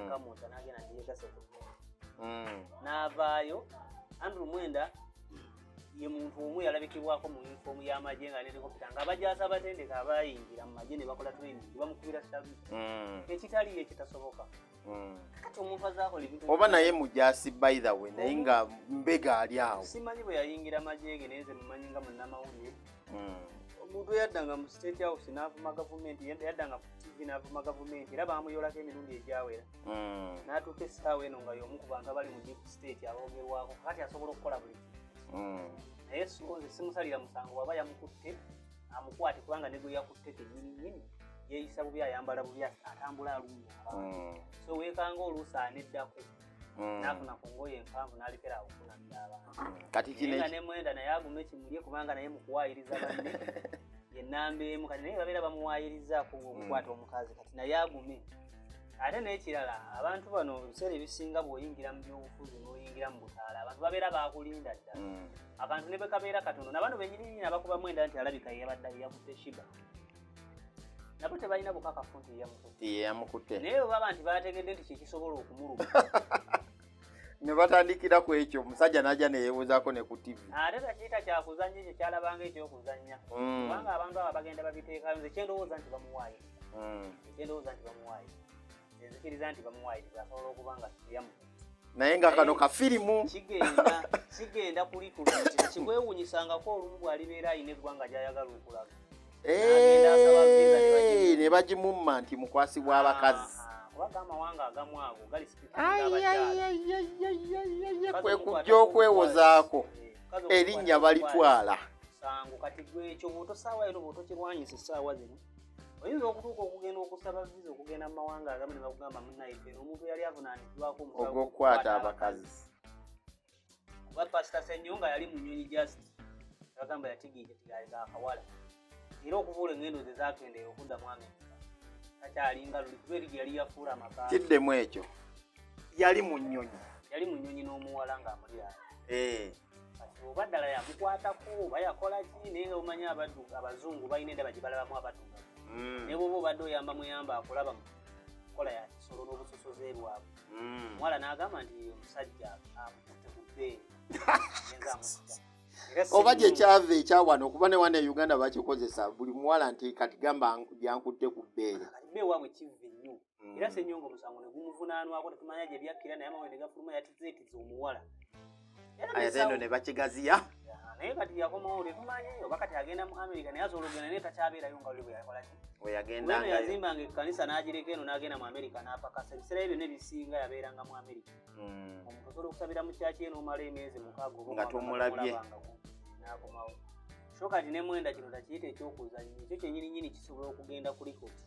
Kamwokya n'agenda nti ku Nuupu, n'avaayo. Andrew Mwenda ye muntu omu yalabikibwako mu uniform y'amagye nga n'helicopter, nga abajaasi abatendeka abayingira mu magye ne bakola training bamukubira salute, ekitaliyo ekitasoboka. Kati omuntu azaakola ebintu Oba naye mujaasi, by the way, naye nga mbega ali awo. Simanyi bwe yayingira magye ge, naye nze mumanyi nga munnamawulire, omuntu eyaddanga mu State House n'avuma gavumenti, yaddanga ku TV n'avuma gavumenti, era bamuyolako emirundi egyawera, n'atuuka essaawa eno nga y'omu ku bantu abali mu deep state aboogerwako. Kati asobola okukola buli kimu, naye so nze simusalira musango. Bw'aba yamukutte amukwate, kubanga ne gwe yakutte kennyini nnyini yeeyisa bubi, ayambala bubi, atambula alumya abantu. So weekanga oluusi aneddako n'afuna ku ngoye empanvu n'alekera awo okunamira abantu. Kati kino Naye nga ne Mwenda naye agume kimulye, kubanga naye mukuwaayiriza banne ye namba emu. Kati naye babeera bamuwaayirizaako okukwata omukazi, kati naye agume. Ate n'ekirala, abantu bano ebiseera ebisinga bw'oyingira mu byobufuzi n'oyingira mu butaala, abantu babeera bakulinda dda. Akantu ne bwe kabeera katono, nabano benyininyini abakubamu enda nti alabika yeyabadde yakutte Shiba, nabo tebalina bukakafu nti yeyamukutte. Yeyamukutte. Naye bwe baba nti bategedde nti kyekisobola okumuluma, ne batandikira ku ekyo, omusajja n'ajja neyeewozaako ne ku TV. Ate takiyita kyakuzannya, ekyo kyalabanga ekyokuzannya. Kubanga abantu abo bagenda babiteekayo, nze kyendowooza nti bamuwaayiriza. Ekyendowooza nti bamuwaayiriza, nzikiriza nti bamuwaayiriza, asobola okuba nga teyamukutte. Naye nga kano kafirimu. Kigenda kulitula nti tekikwewuunyisangako olumu bw'alibeera alina eggwanga gy'ayagala okulaga. N'agenda asaba visa ne bagimuwa. Ne bagimumma nti mukwasi bw'abakazi. Ah, kubanga amawanga agamu ago gali sipikinga abakyala. Kwe kujja okwewozaako, erinnya balitwala. Sangu kati gwe ekyo bw'otosaawa eno bw'otokirwanyisa essaawa zino, oyinza okutuuka okugenda okusaba visa okugenda mu mawanga agamu ne bakugamba, munnaye eno omuntu yali avunaaniddwako omusango ogw'okukwata abakazi. Kuba Pasita Senyonga yali mu nnyonyi, just bagamba yatigiija tigaaliga akawala, era okuvuula engendo ze zakendeera okudda mu Amerika takyalinga luli, kuba eri gye yali yafuula amaka. Kiddemu ekyo, yali mu nnyonyi? Yali mu nnyonyi n'omuwala ng'amuliraanye. Kati oba ddala yamukwatako oba yakola ki, naye nga omanyi abazungu balina endaba gye balabamu abaddugavu. Naye bwoba obadde oyamba muyamba, akulaba mu nkola ya kisolo n'obusosoze bwabwe. Omuwala n'agamba nti omusajja amukutte ku bbeere, genza amutta. Era Oba gye Ssenyonga- kyava ekyawano, okuba ne wano e Uganda bakikozesa, buli muwala nti kati gamba byankutte ku bbeere. Kati bbe waabwe kivve nnyo. Era Senyonga omusango ne gumuvunaanwako, tetumanya gye byakkira, naye amawulire ne gafuluma yatizeetiza omuwala. Era Ate eno ne bakigaziya. Ya, naye kati yakomawo, tetumanyi oba kati agenda mu America, naye asobola okugenda naye takyabeerayo nga luli bwe yakola ki. We Weno yagendangayo. yazimbanga ekkanisa n'agireka eno n'agenda mu America n'apakasa. Ebiseera bye byonna ebisinga yabeeranga mu America. Omuntu osobola okusabira mu kyaki ye n'omala emyezi 6 oba Nga omwaka tomulabye. tomulabangako, n'akomawo. So kati ne Mwenda kino takiyita ekyokuzannya, ekyo kyennyininyini kisobola okugenda ku likoti.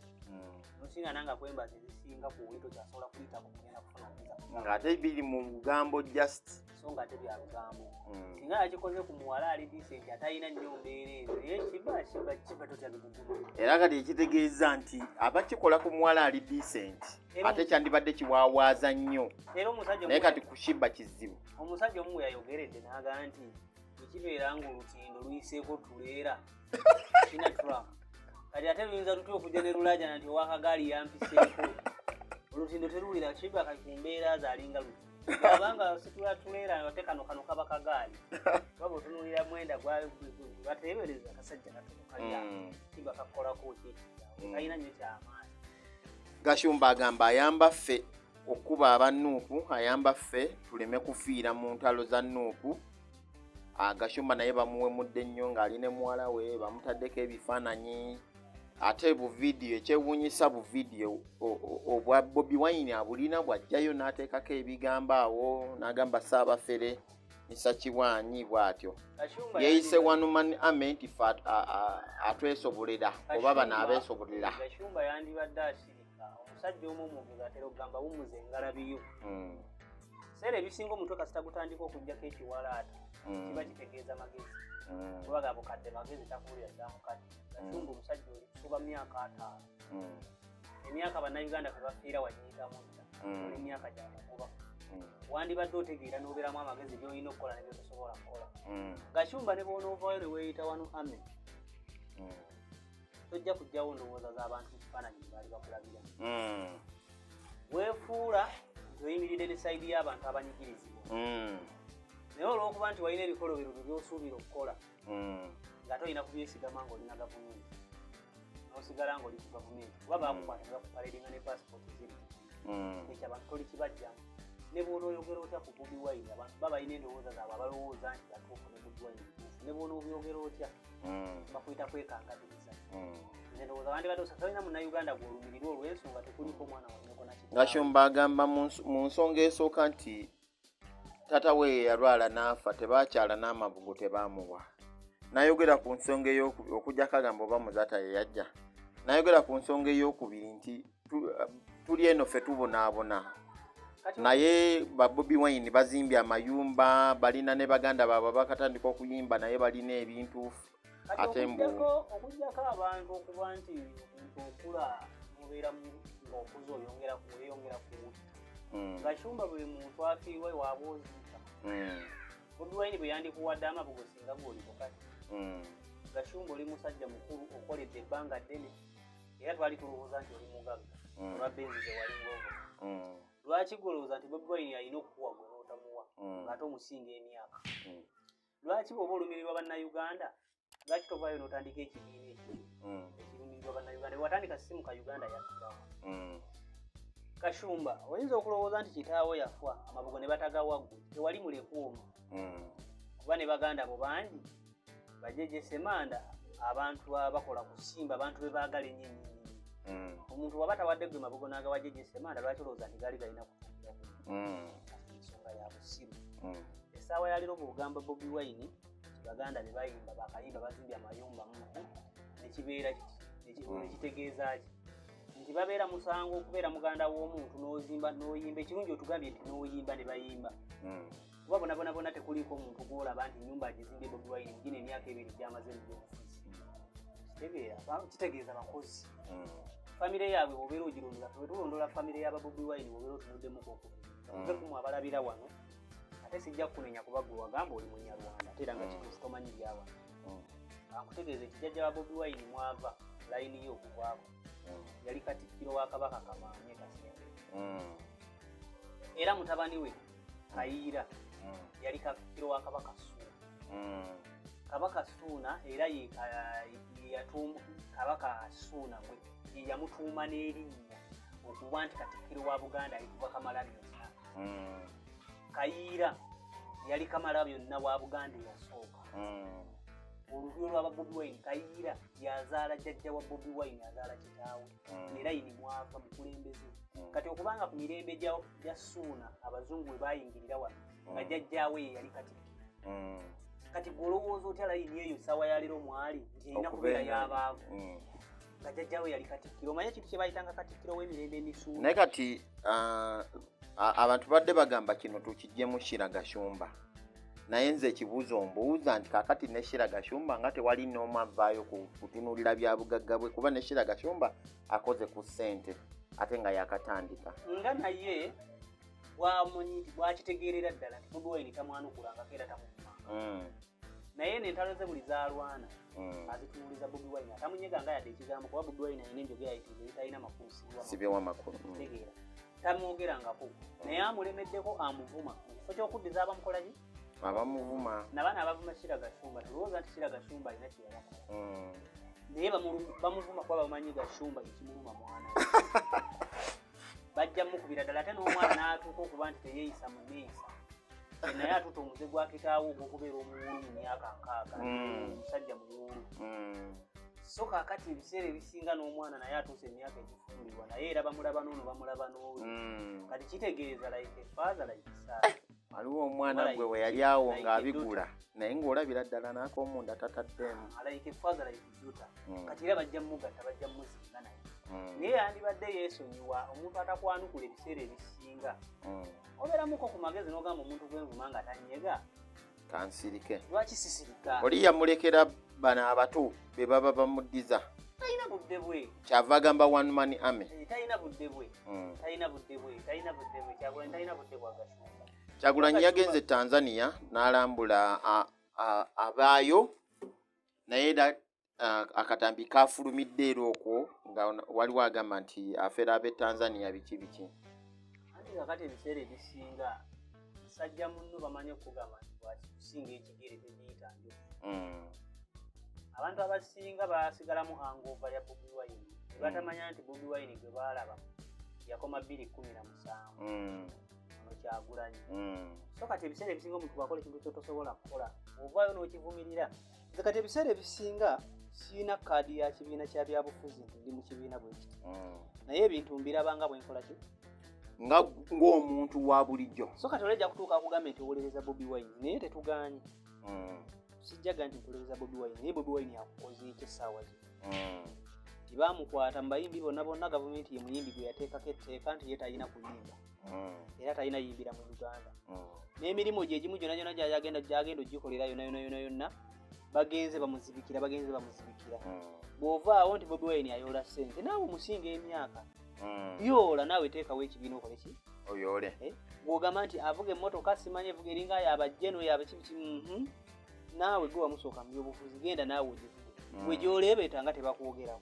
Nosingana nga kwembaza ezisinga ku wuli tokyasobola kuyitako kugenda kufuna visa. Ng'ate biri mu lugambo just. So nga ate bya lugambo. Singa yakikoze ku muwala ali decent atalina nnyo mbeera ezo, naye kiba totya biguguma. Era kati ekitegeeza nti abakikola ku muwala ali decent, ate kyandibadde kiwaawaaza nnyo. Era omusajja Naye kati ku Shiba kizibu. Omusajja omu bwe yayogeredde n'agamba nti ekibeera ng'olutindo luyiseeko tuleera kina truck, kati ate luyinza lutya okujja ne lulajana nti owakagaali yampiseeko? Olutindo teruwulira. Kiba kati ku mbeera zaalinga luti abanga situla tuleera, ate kano kaba kagaali. Waba otunuulira Mwenda bateebereza akasajja katono kalya. Kiba kakolako ki ekikyawe? Kalina nnyo kyamaanyi. Gashumba agamba ayamba ffe okuba aba NUP, ayamba ffe tuleme kufiira mu ntalo za NUP. Gashumba naye bamuwemudde nnyo ng'ali ne muwala we, bamutaddeko ebifaananyi ate buvidiyo. Ekyewuunyisa, buvidiyo obwa Bobi Wine abulina, bw'ajjayo n'ateekako ebigambo awo n'agamba Saabafere Misakibwanyi bw'atyo. Gashumba Yeeyise one man army nti fe atwesobolera oba bano abeesobolera. Gashumba yandibadde asirika. Omusajja omu omwogezi atera okugamba, wummuza engalabiyo. Ebiseera ebisinga omutwe kasita gutandika okugjako ekiwalaata, kiba kitegeeza magezi. Kubaga bukadde magezi takuwulira dda mukadde. Gashumba omusajja oli kusoba myaka 50. Emyaka Bannayuganda kwe bafiira wagiyitamu dda. Oli myaka gyakukuba. Wandibadde otegeera n'obeeramu amagezi by'olina okukola ne byotosobola kukola. Gashumba ne bw'onoovaayo ne weeyita one army, tojja kugjawo ndowooza z'abantu mu kifaananyi gye baali bakulabira. Weefuula nti oyimiridde ne side y'abantu abanyigirizibwa, naye olw'okuba nti walina ebikolobero bye by'osuubira okukola, nga tolina kubyesigama ng'olina gavumenti, n'osigala ng'oli ku gavumenti, kuba baakukwata ne bakupaledinga ne pasipooti ziri. Ekyo abantu toli kibajjamu. Ne bw'onooyogera otya ku Bobi Wine, abantu ba balina endowooza zaabwe abalowooza nti batuufu, ne Bobi Wine mutuufu. Ne bw'onoobyogera otya, bakuyita kwekangabiriza. Nze ndowooza wandibadde osa tolina Munnayuganda gw'olumirirwa olw'ensonga tekuliko omwana wa nnyoko nakitaawe. Gashumba agamba mu nsonga esooka nti taata we yalwala n'afa, tebakyala n'amabugo tebaamuwa. N'ayogera ku nsonga ey'okubiri, okuggyako agamba oba Muzaata ye yajja. N'ayogera ku nsonga ey'okubiri nti tuli eno ffe tubonaabona, Kati naye ba Bobi Wine bazimbye amayumba, balina ne baganda baabwe bakatandika okuyimba, naye balina ebintu. Kati Ate mbu okuggyako abantu okuba nti omuntu okula mubeera Okuza oyongera weyongera kuwutta. Gashumba, buli muntu afiirwa waaba oziika. Bobi Wine bwe yandikuwadde amabugo singa gwoliko kati. Gashumba, oli musajja mukulu, okoledde ebbanga ddene, era twali tulowooza nti oli mugagga olwa Benz ze walinga ovuga. Lwaki golowooza nti Bobi Wine alina okukuwa gwe n'otamuwa, ng'ate omusinga emyaka? Lwaki bw'oba olumirirwa Bannayuganda, lwaki tovaayo n'otandika ekibiina ekyo ekirumirirwa Bannayuganda? Watandika Simuka Uganda, yakkirawa? Kashumba, oyinza okulowooza nti kitaawo yafa amabugo ne batagawa ggwe, tewali mulekwa omu, kuba ne baganda bo bangi, bajeje Semanda, abantu abakola kusimba, abantu be baagala ennyo ennyo ennyo. Omuntu waba tawadde gwe mabugo n'agawa jeje Semanda, lwaki olowooza nti gaali galina kutuukira ku ensonga ya busiru? Essaawa ya leero bw'ogamba Bobi Wine nti baganda be bayimba, bakayimba bazimbye amayumba nekibeera kiti, nekitegeeza ki nti babeera musango okubeera muganda w'omuntu n'ozimba n'oyimba? Ekirungi otugambye nti n'oyimba ne bayimba, kuba bona bona bona tekuliiko omuntu gwolaba nti nyumba agizimbye Bobi Wine mugino emyaka 2 gyamaze mu byobufuzi. Kitegeera kitegeeza bakozi. Famire yaabwe bwobeera ogirondola, bwe tulondola famire y'aba Bobi Wine, bwobeera otunuddemuko okubiri ove kumu abalabira wano, ate sijja kukunenya kuba gwe wagamba oli Munyarwanda, ate era nga kituufu tomanyi byawano. Ankutegeeza ekijjajja wa Bobi Wine mwava layini ye okuvaako, yali katikkiro wa Kabaka Kamaanye Kasembe, era mutabani we Kayiira yali katikkiro wa Kabaka Suuna. Kabaka Suuna era ye yatuuma Kabaka Suuna gwe ye yamutuuma n'erinnya okuba nti katikkiro wa Buganda ayitibwa Kamalabyonna. Kayiira yali Kamalabyonna wa Buganda eyasooka. Olulyo lwaba Bobi Wine, Kayiira yazaala jjajja wa Bobi Wine, azaala kitaawe, era yini mwava mukulembeze. Kati okubanga ku mirembe gya Suuna abazungu bwe bayingirira wano nga jjajjaawe ye yali katikkiro, kati gwe olowooza otya layini eyo essaawa ya leero mwali nti erina kubeera y'abaavu nga jjajjaawe yali katikkiro? Omanye ekintu kye bayitanga katikkiro w'emirembe emisuuna. Naye kati abantu badde bagamba kino tukijjemu Shira Gashumba, naye nze ekibuuzo mbuuza nti kakati ne Shira Gashumba nga tewali n'omu avaayo kutunuulira bya bugagga bwe, kuba ne Shira Gashumba akoze ku ssente ate nga yakatandika. Nga naye bwamanyi nti bwakitegeerera ddala nti Bobi Wine tamwanukulangako era tamuvumanga, naye nentalo ze buli zalwana azitunuuliza Bobi Wine, atamunyeganga yadde ekigambo, kuba Bobi Wine alina enjogera yayitiriza ebitalina makulu, sibwa Sibyewa makulu. Tegeera, tamwogerangako, naye amulemeddeko, amuvuma mu kifo ky'okuddiza abamukolaki abamuvuma. Nabaana abavuma Shira Gashumba, tulowooza nti Shira Gashumba alina kyeyabakola, naye bamuvuma kuba bamanyi Gashumba ekimuluma mwana we. Bajja mukubira ddala, ate n'omwana n'atuuka okuba nti teyeeyisa mu neeyisa, naye atuta omuze gwa kitaawe ogw'okubeera omuwulu mu myaka 60. Omusajja muwulu. So kaakati ebiseera ebisinga n'omwana naye atuusa emyaka egifumbirwa, naye era bamulaba n'ono, bamulaba n'oyo. Kati kitegeeza like a father, like son. Waliwo omwana gwe we yali awo ng'abigula, naye ng'olabira ddala n'ak'omunda tataddeemu. Like a father, like daughter. Kati era bajja mugatta, bajja muzinga naye. Naye yandibadde yeesonyiwa omuntu atakwanukula. Ebiseera ebisinga obeeramuko ku magezi n'ogamba omuntu gwenvuma nga tanyega, kansirike. Lwaki sisirika? Oli yamulekera bano abato be baba bamuddiza. Talina budde bwe. Kyava agamba one man army. Eh, talina budde bwe. Talina budde bwe, talina budde bwe. Kyagulanyi talina budde bwa Gashumba. Kyagulanyi yagenze Tanzania n'alambula abaayo, naye era akatambi kafulumidde era okwo nga waliwo agamba nti afera ab'e Tanzania biki biki. Anti kakati ebiseera ebisinga musajja munno bamanyi okugamba nti bwakikusinga ekigere tegiyita njovu. Abantu abasinga basigalamu hangover ya Bobi Wine ne batamanya nti Bobi Wine gwe baalaba yakoma 2017, ono Kyagulanyi. So kati ebiseera ebisinga omuntu bwakola ekintu kyotosobola kukola, ovaayo n'okivumirira. Nze kati ebiseera ebisinga siina kaadi ya kibiina kya byabufuzi nti ndi mu kibiina bwe kiti, naye ebintu mbiraba nga bwenkola ki nga ng'omuntu wa bulijjo. So kati olejja kutuuka akugambye nti owolereza Bobi Wine, naye tetugaanye. Sijjaga nti ntolereza Bobi Wine, naye Bobi Wine akukoze eki essaawa zino? Tibamukwata mu bayimbi bonna bonna, gavumenti ye muyimbi gwe yateekako etteeka nti ye talina kuyimba, era talina yimbira mu Uganda, n'emirimu gye egimu gyonna gyonna gyagenda ogikolera yonna yonna yonna yonna bagenze bamuzibikira, bagenze bamuzibikira. Bw'ovaawo nti Bobi Wine ayoola ssente, naawe omusinga emyaka. Yoola naawe, teekawo ekibiina okole ki? Oyoole. Gwogamba nti avuga emmotoka simanyi evuga eringa yabajjeno yabakibiki, Naawe gwe wamusooka mu byobufuzi, genda naawe ogivuge. Gwe gyoleebeeta nga tebakwogerako.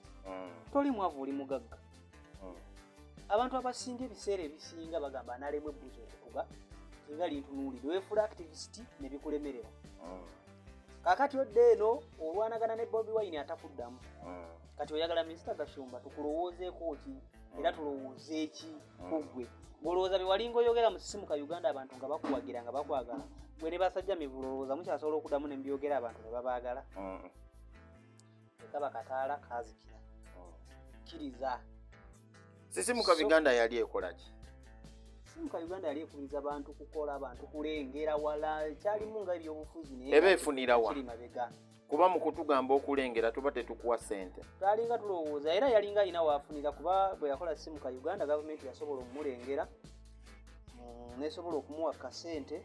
Toli mwavu, oli mugagga. Abantu abasinga ebiseera ebisinga bagamba analemwa ebbuzi okutuga tinga lintunuulidde. Weefuula activist ne bikulemerera. Kaakati odda eno olwanagana ne Bobi Wine atakuddamu. Kati oyagala Minisita Gashumba tukulowoozeeko ki, era tulowooze ki ku ggwe ng'olowooza bye walinga oyogera mu Sisimuka Uganda, abantu nga bakuwagira nga bakwagala, gwe ne basajja mivule, olowooza mukyasobola okuddamu ne mubyogera abantu ne babaagala? Kaba kataala kazikira. Kkiriza. Sisimuka Uganda yali ekola ki? Sisimuka Uganda yali ekubiriza bantu kukola, bantu kulengera wala. Kyalimu nga ebyobufuzi naye Eba efunira wa? kiri mabega. Kuba mu kutugamba okulengera tuba tetukuwa ssente. Twalinga tulowooza era yalinga alina waafunira, kuba bwe yakola Sisimuka Uganda, gavumenti yasobola omulengera, nesobola okumuwa kasente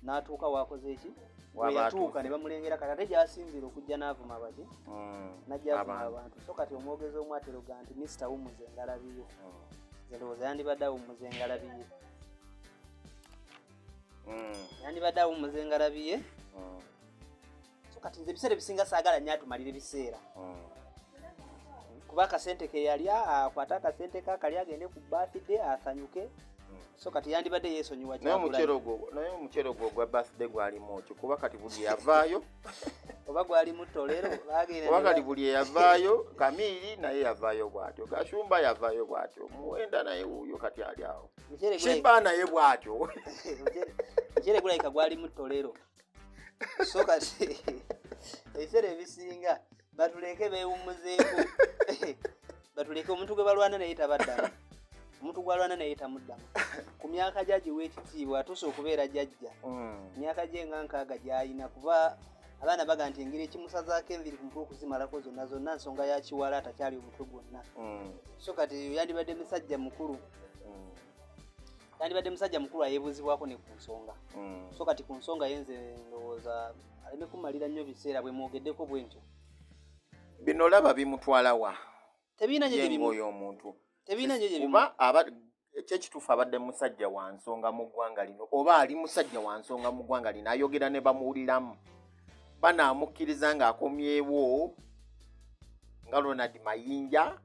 n'atuuka waakoze eki. Waba Bwe yatuuka atuuse. ne bamulengera. Kati ate gyasinziira okujja n'avuma baki? Najja avuma Abantu. abantu. So kati omwogezi omu ateroga nti minisita wummuza engalabiyo. Nze ndowooza yandibadde awummuza engalabiye. Yandibadde awummuza engalabiye. So kati nze ebiseera ebisinga saagala nnyo atumalira ebiseera, kuba akasente ke yalya, akwate akasente ke akali agende ku birthday asanyuke. So kati yandibadde yeesonyiwa Naye Kyagulanyi. omuceere ogwo ogwa birthday gwalimu ki? Kuba kati buli eyavaayo Oba gwalimu tolero bagenda Kuba kati buli eyavaayo, Kamiiri naye yavaayo bw'atyo, Gashumba yavaayo bw'atyo, Muwenda naye wuuyo kati ali awo, Kiba naye bw'atyo. Muceere gulabika gwalimu tolero. So kati ebiseera ebisinga batuleke beewummuzeeko, batuleke. Omuntu gwe balwana naye tabaddamu, omuntu gwalwana naye tamuddamu. Ku myaka gyagiwa ekitiibwa, atuuse okubeera jajja. Emyaka gye nga 60 gy'alina, kuba abaana baga nti engeri ekimusazaako enviri ku mutwe okuzimalako zonna zonna nsonga ya kiwala, atakyali omutwe gwonna. So kati yandibadde musajja mukulu, yandibadde musajja mukulu ayeebuuzibwako ne ku nsonga. So kati ku nsonga ye nze ndowooza aleme kumalira nnyo biseera bwe mwogeddeko bwe ntyo. Bino olaba bimutwala wa? Tebiina nnyo gye Ye bimu ng'oyo omuntu Tebiina nnyo gye bimu Kuba aba ekyekituufu abadde musajja wa nsonga mu ggwanga lino, oba ali musajja wa nsonga mu ggwanga lino, ayogera ne bamuwuliramu, banaamukkiriza ng'akomyewo nga Ronald Mayinja?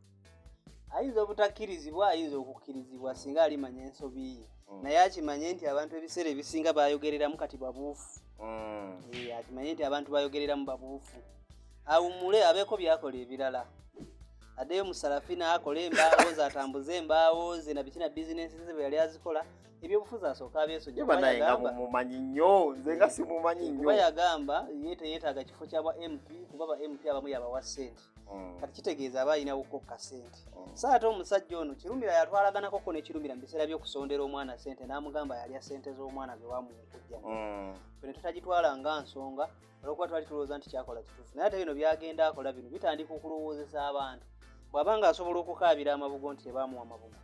Ayinza obutakkirizibwa, ayinza okukkirizibwa singa alimanya ensobi ye. Naye akimanye nti abantu ebiseera ebisinga bayogereramu kati babuufu. Akimanye nti abantu bayogereramu babuufu. Awummule, abeeko byakola ebirala, addeyo mu Sarafina akole embaawo ze, atambuze embaawo ze na biki na bizinensi ze bwe yali azikola. Ebyobufuzi asooka abyesonyiwe. Ye banaye nga mumumanyi nnyo, nze nga simumanyi nnyo. Kuba yagamba ye teyeetaaga kifo kya bwa MP, kuba ba MP abamu yabawa ssente. Kati kitegeeza aba alina kasente. So ate omusajja ono Kirumira yatwalaganakoko ne Kirumira mu biseera by'okusondera omwana ssente, n'amugamba yalya ssente z'omwana ge wamuwa okujja. Ffe ne tutagitwala nga nsonga olwokuba twali tulowooza nti kyakola kituufu, naye ate bino byagenda akola bino bitandika okulowoozesa abantu. Bw'aba nga asobola okukaabira amabugo nti tebamuwa mabugo,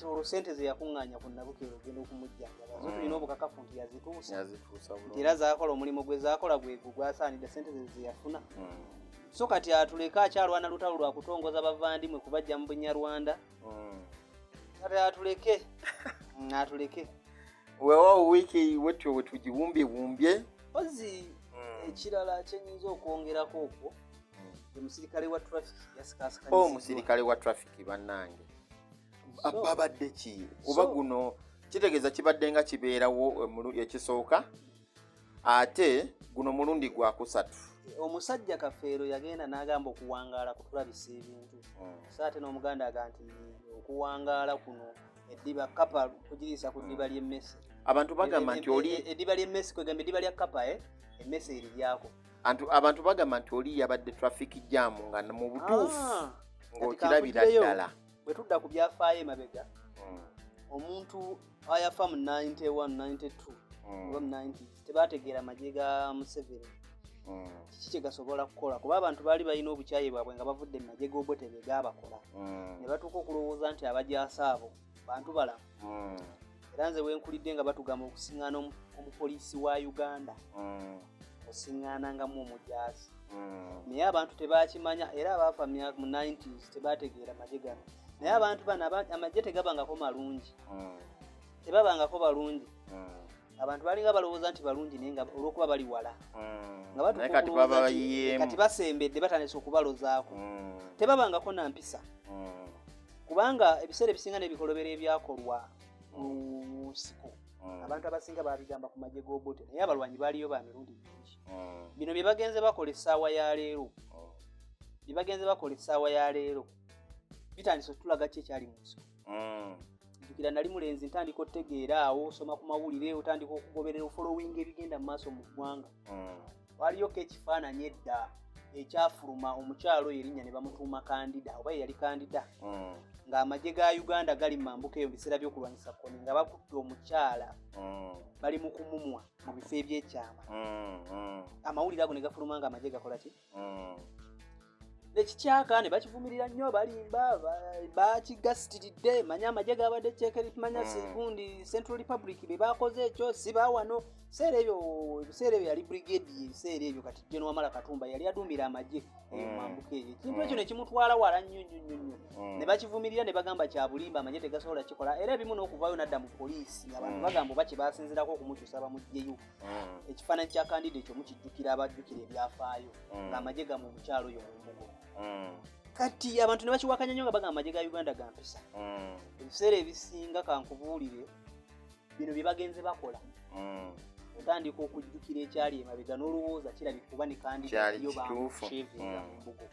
olwo ssente ze yakuŋŋaanya ku Nabukeera ogenda okumujjanjaba zo, tulina obukakafu nti yazituusa? Yazituusa Nti bulungi. Era zaakola omulimu gwe zaakola gwegwo gwasaanidde ssente ze zeyafuna. So kati atuleke, akyalwana lutalo lwa kutongoza bavandimwe kubajja mu Bunyarwanda. Kati atuleke, atuleke. Weewaawo, wiiki wetyo we tugiwumbyewumbye. Ozi ekirala kyenyinza okwongerako okwo, ye musirikale wa traffic yasikasikanyizibwa. Omusirikale wa traffic, bannange, babadde ki? Kuba guno kitegeeza kibadde nga kibeerawo ekisooka, ate guno mulundi gwakusatu. Omusajja Kafeero yagenda n'agamba okuwangaala kutulabisa ebintu. So ate n'Omuganda aga nti okuwangaala kuno eddiba kapa kugiriisa ku ddiba ly'emmese. Abantu bagamba nti oli Eddiba ly'emmese, kwegamba eddiba lya kapa, emmese eriryako. Abantu bagamba nti oli yabadde traffic jam nga mu butuufu ng'okirabira Kati kankugireyo. ddala. Bwe tudda ku byafaayo emabega, omuntu ayafa mu 91, 92 oba mu 90s, tebategeera magye ga Museveni kiki kye gasobola kukola, kuba abantu baali balina obukyayi bwabwe nga bavudde mu magye g'Obote be gaabakola, ne batuuka okulowooza nti abajaasi abo bantu balamu. Era nze wenkulidde nga batugamba okusiŋŋaana omupoliisi wa Uganda, osiŋŋaanangamu omujaasi. Naye abantu tebakimanya, era abaafa mu 90s tebategeera magye gano. Naye abantu bano amagye tegabangako malungi, tebabangako balungi. Abantu balinga balowooza nti balungi, naye nga olw'okuba bali wala nga batuuka Naye kati okulowooza baba nti bayiyeemu. Kati basembedde, batandise okubalozaako. Tebabangako na mpisa, kubanga ebiseera ebisinga n'ebikolobero ebyakolwa mu nsiko, abantu abasinga babigamba ku magye g'Obote, naye abalwanyi baaliyo ba mirundi mingi. Bino bye bagenze bakola essaawa ya leero, bye bagenze bakola essaawa ya leero bitandise okutulaga ki ekyali mu nsiko. Jjukira nali mulenzi, ntandika otegeera awo, osoma ku mawulire, otandika okugoberera, ofollowinga ebigenda mu maaso mu ggwanga. Waliyoko ekifaananyi edda ekyafuluma, omukyalo oyo erinnya ne bamutuuma Kandida, oba ye yali Kandida, ng'amagye ga Uganda gali mu mambuka eyo mu biseera by'okulwanyisa Kony, nga bakutte omukyala, bali mu kumumwa mu bifo ebyekyama. Amawulire ago ne gafuluma nga amagye gakola ki? Nekikyaka ne bakivumirira nnyo, balimba, bakigasitiridde, manya amagye gabadde kyekeri, manya gundi Central Republic be bakoze ekyo, si bawano. Biseera ebyo, ebiseera ebyo yali brigade, ebiseera ebyo kati Gen Wamala Katumba yali aduumira amagye eyo mambuka eyo. Ekintu ekyo ne kimutwala wala nnyo nnyo nnyo nnyo. Ne bakivumirira ne bagamba kya bulimba, amagye tegasobola kikola. Era ebimu n'okuvaayo n'adda mu poliisi, abantu bagamba oba kye basinzirako okumukyusa bamuggyeyo. Ekifaananyi kya Kandida ekyo mukijjukira, abajjukira ebyafaayo, ng'amagye gamu omukyalo oyo mu mbugo. Kati abantu ne bakiwakanya nnyo nga bagamba amagye ga Uganda ga mpisa. Ebiseera ebisinga, kankubuulire, bino bye bagenze bakola, otandika okujjukira ekyali emabega n'olowooza kirabika oba ne Kandida Kyali yo kituufu. bamushevinga mu mbugo.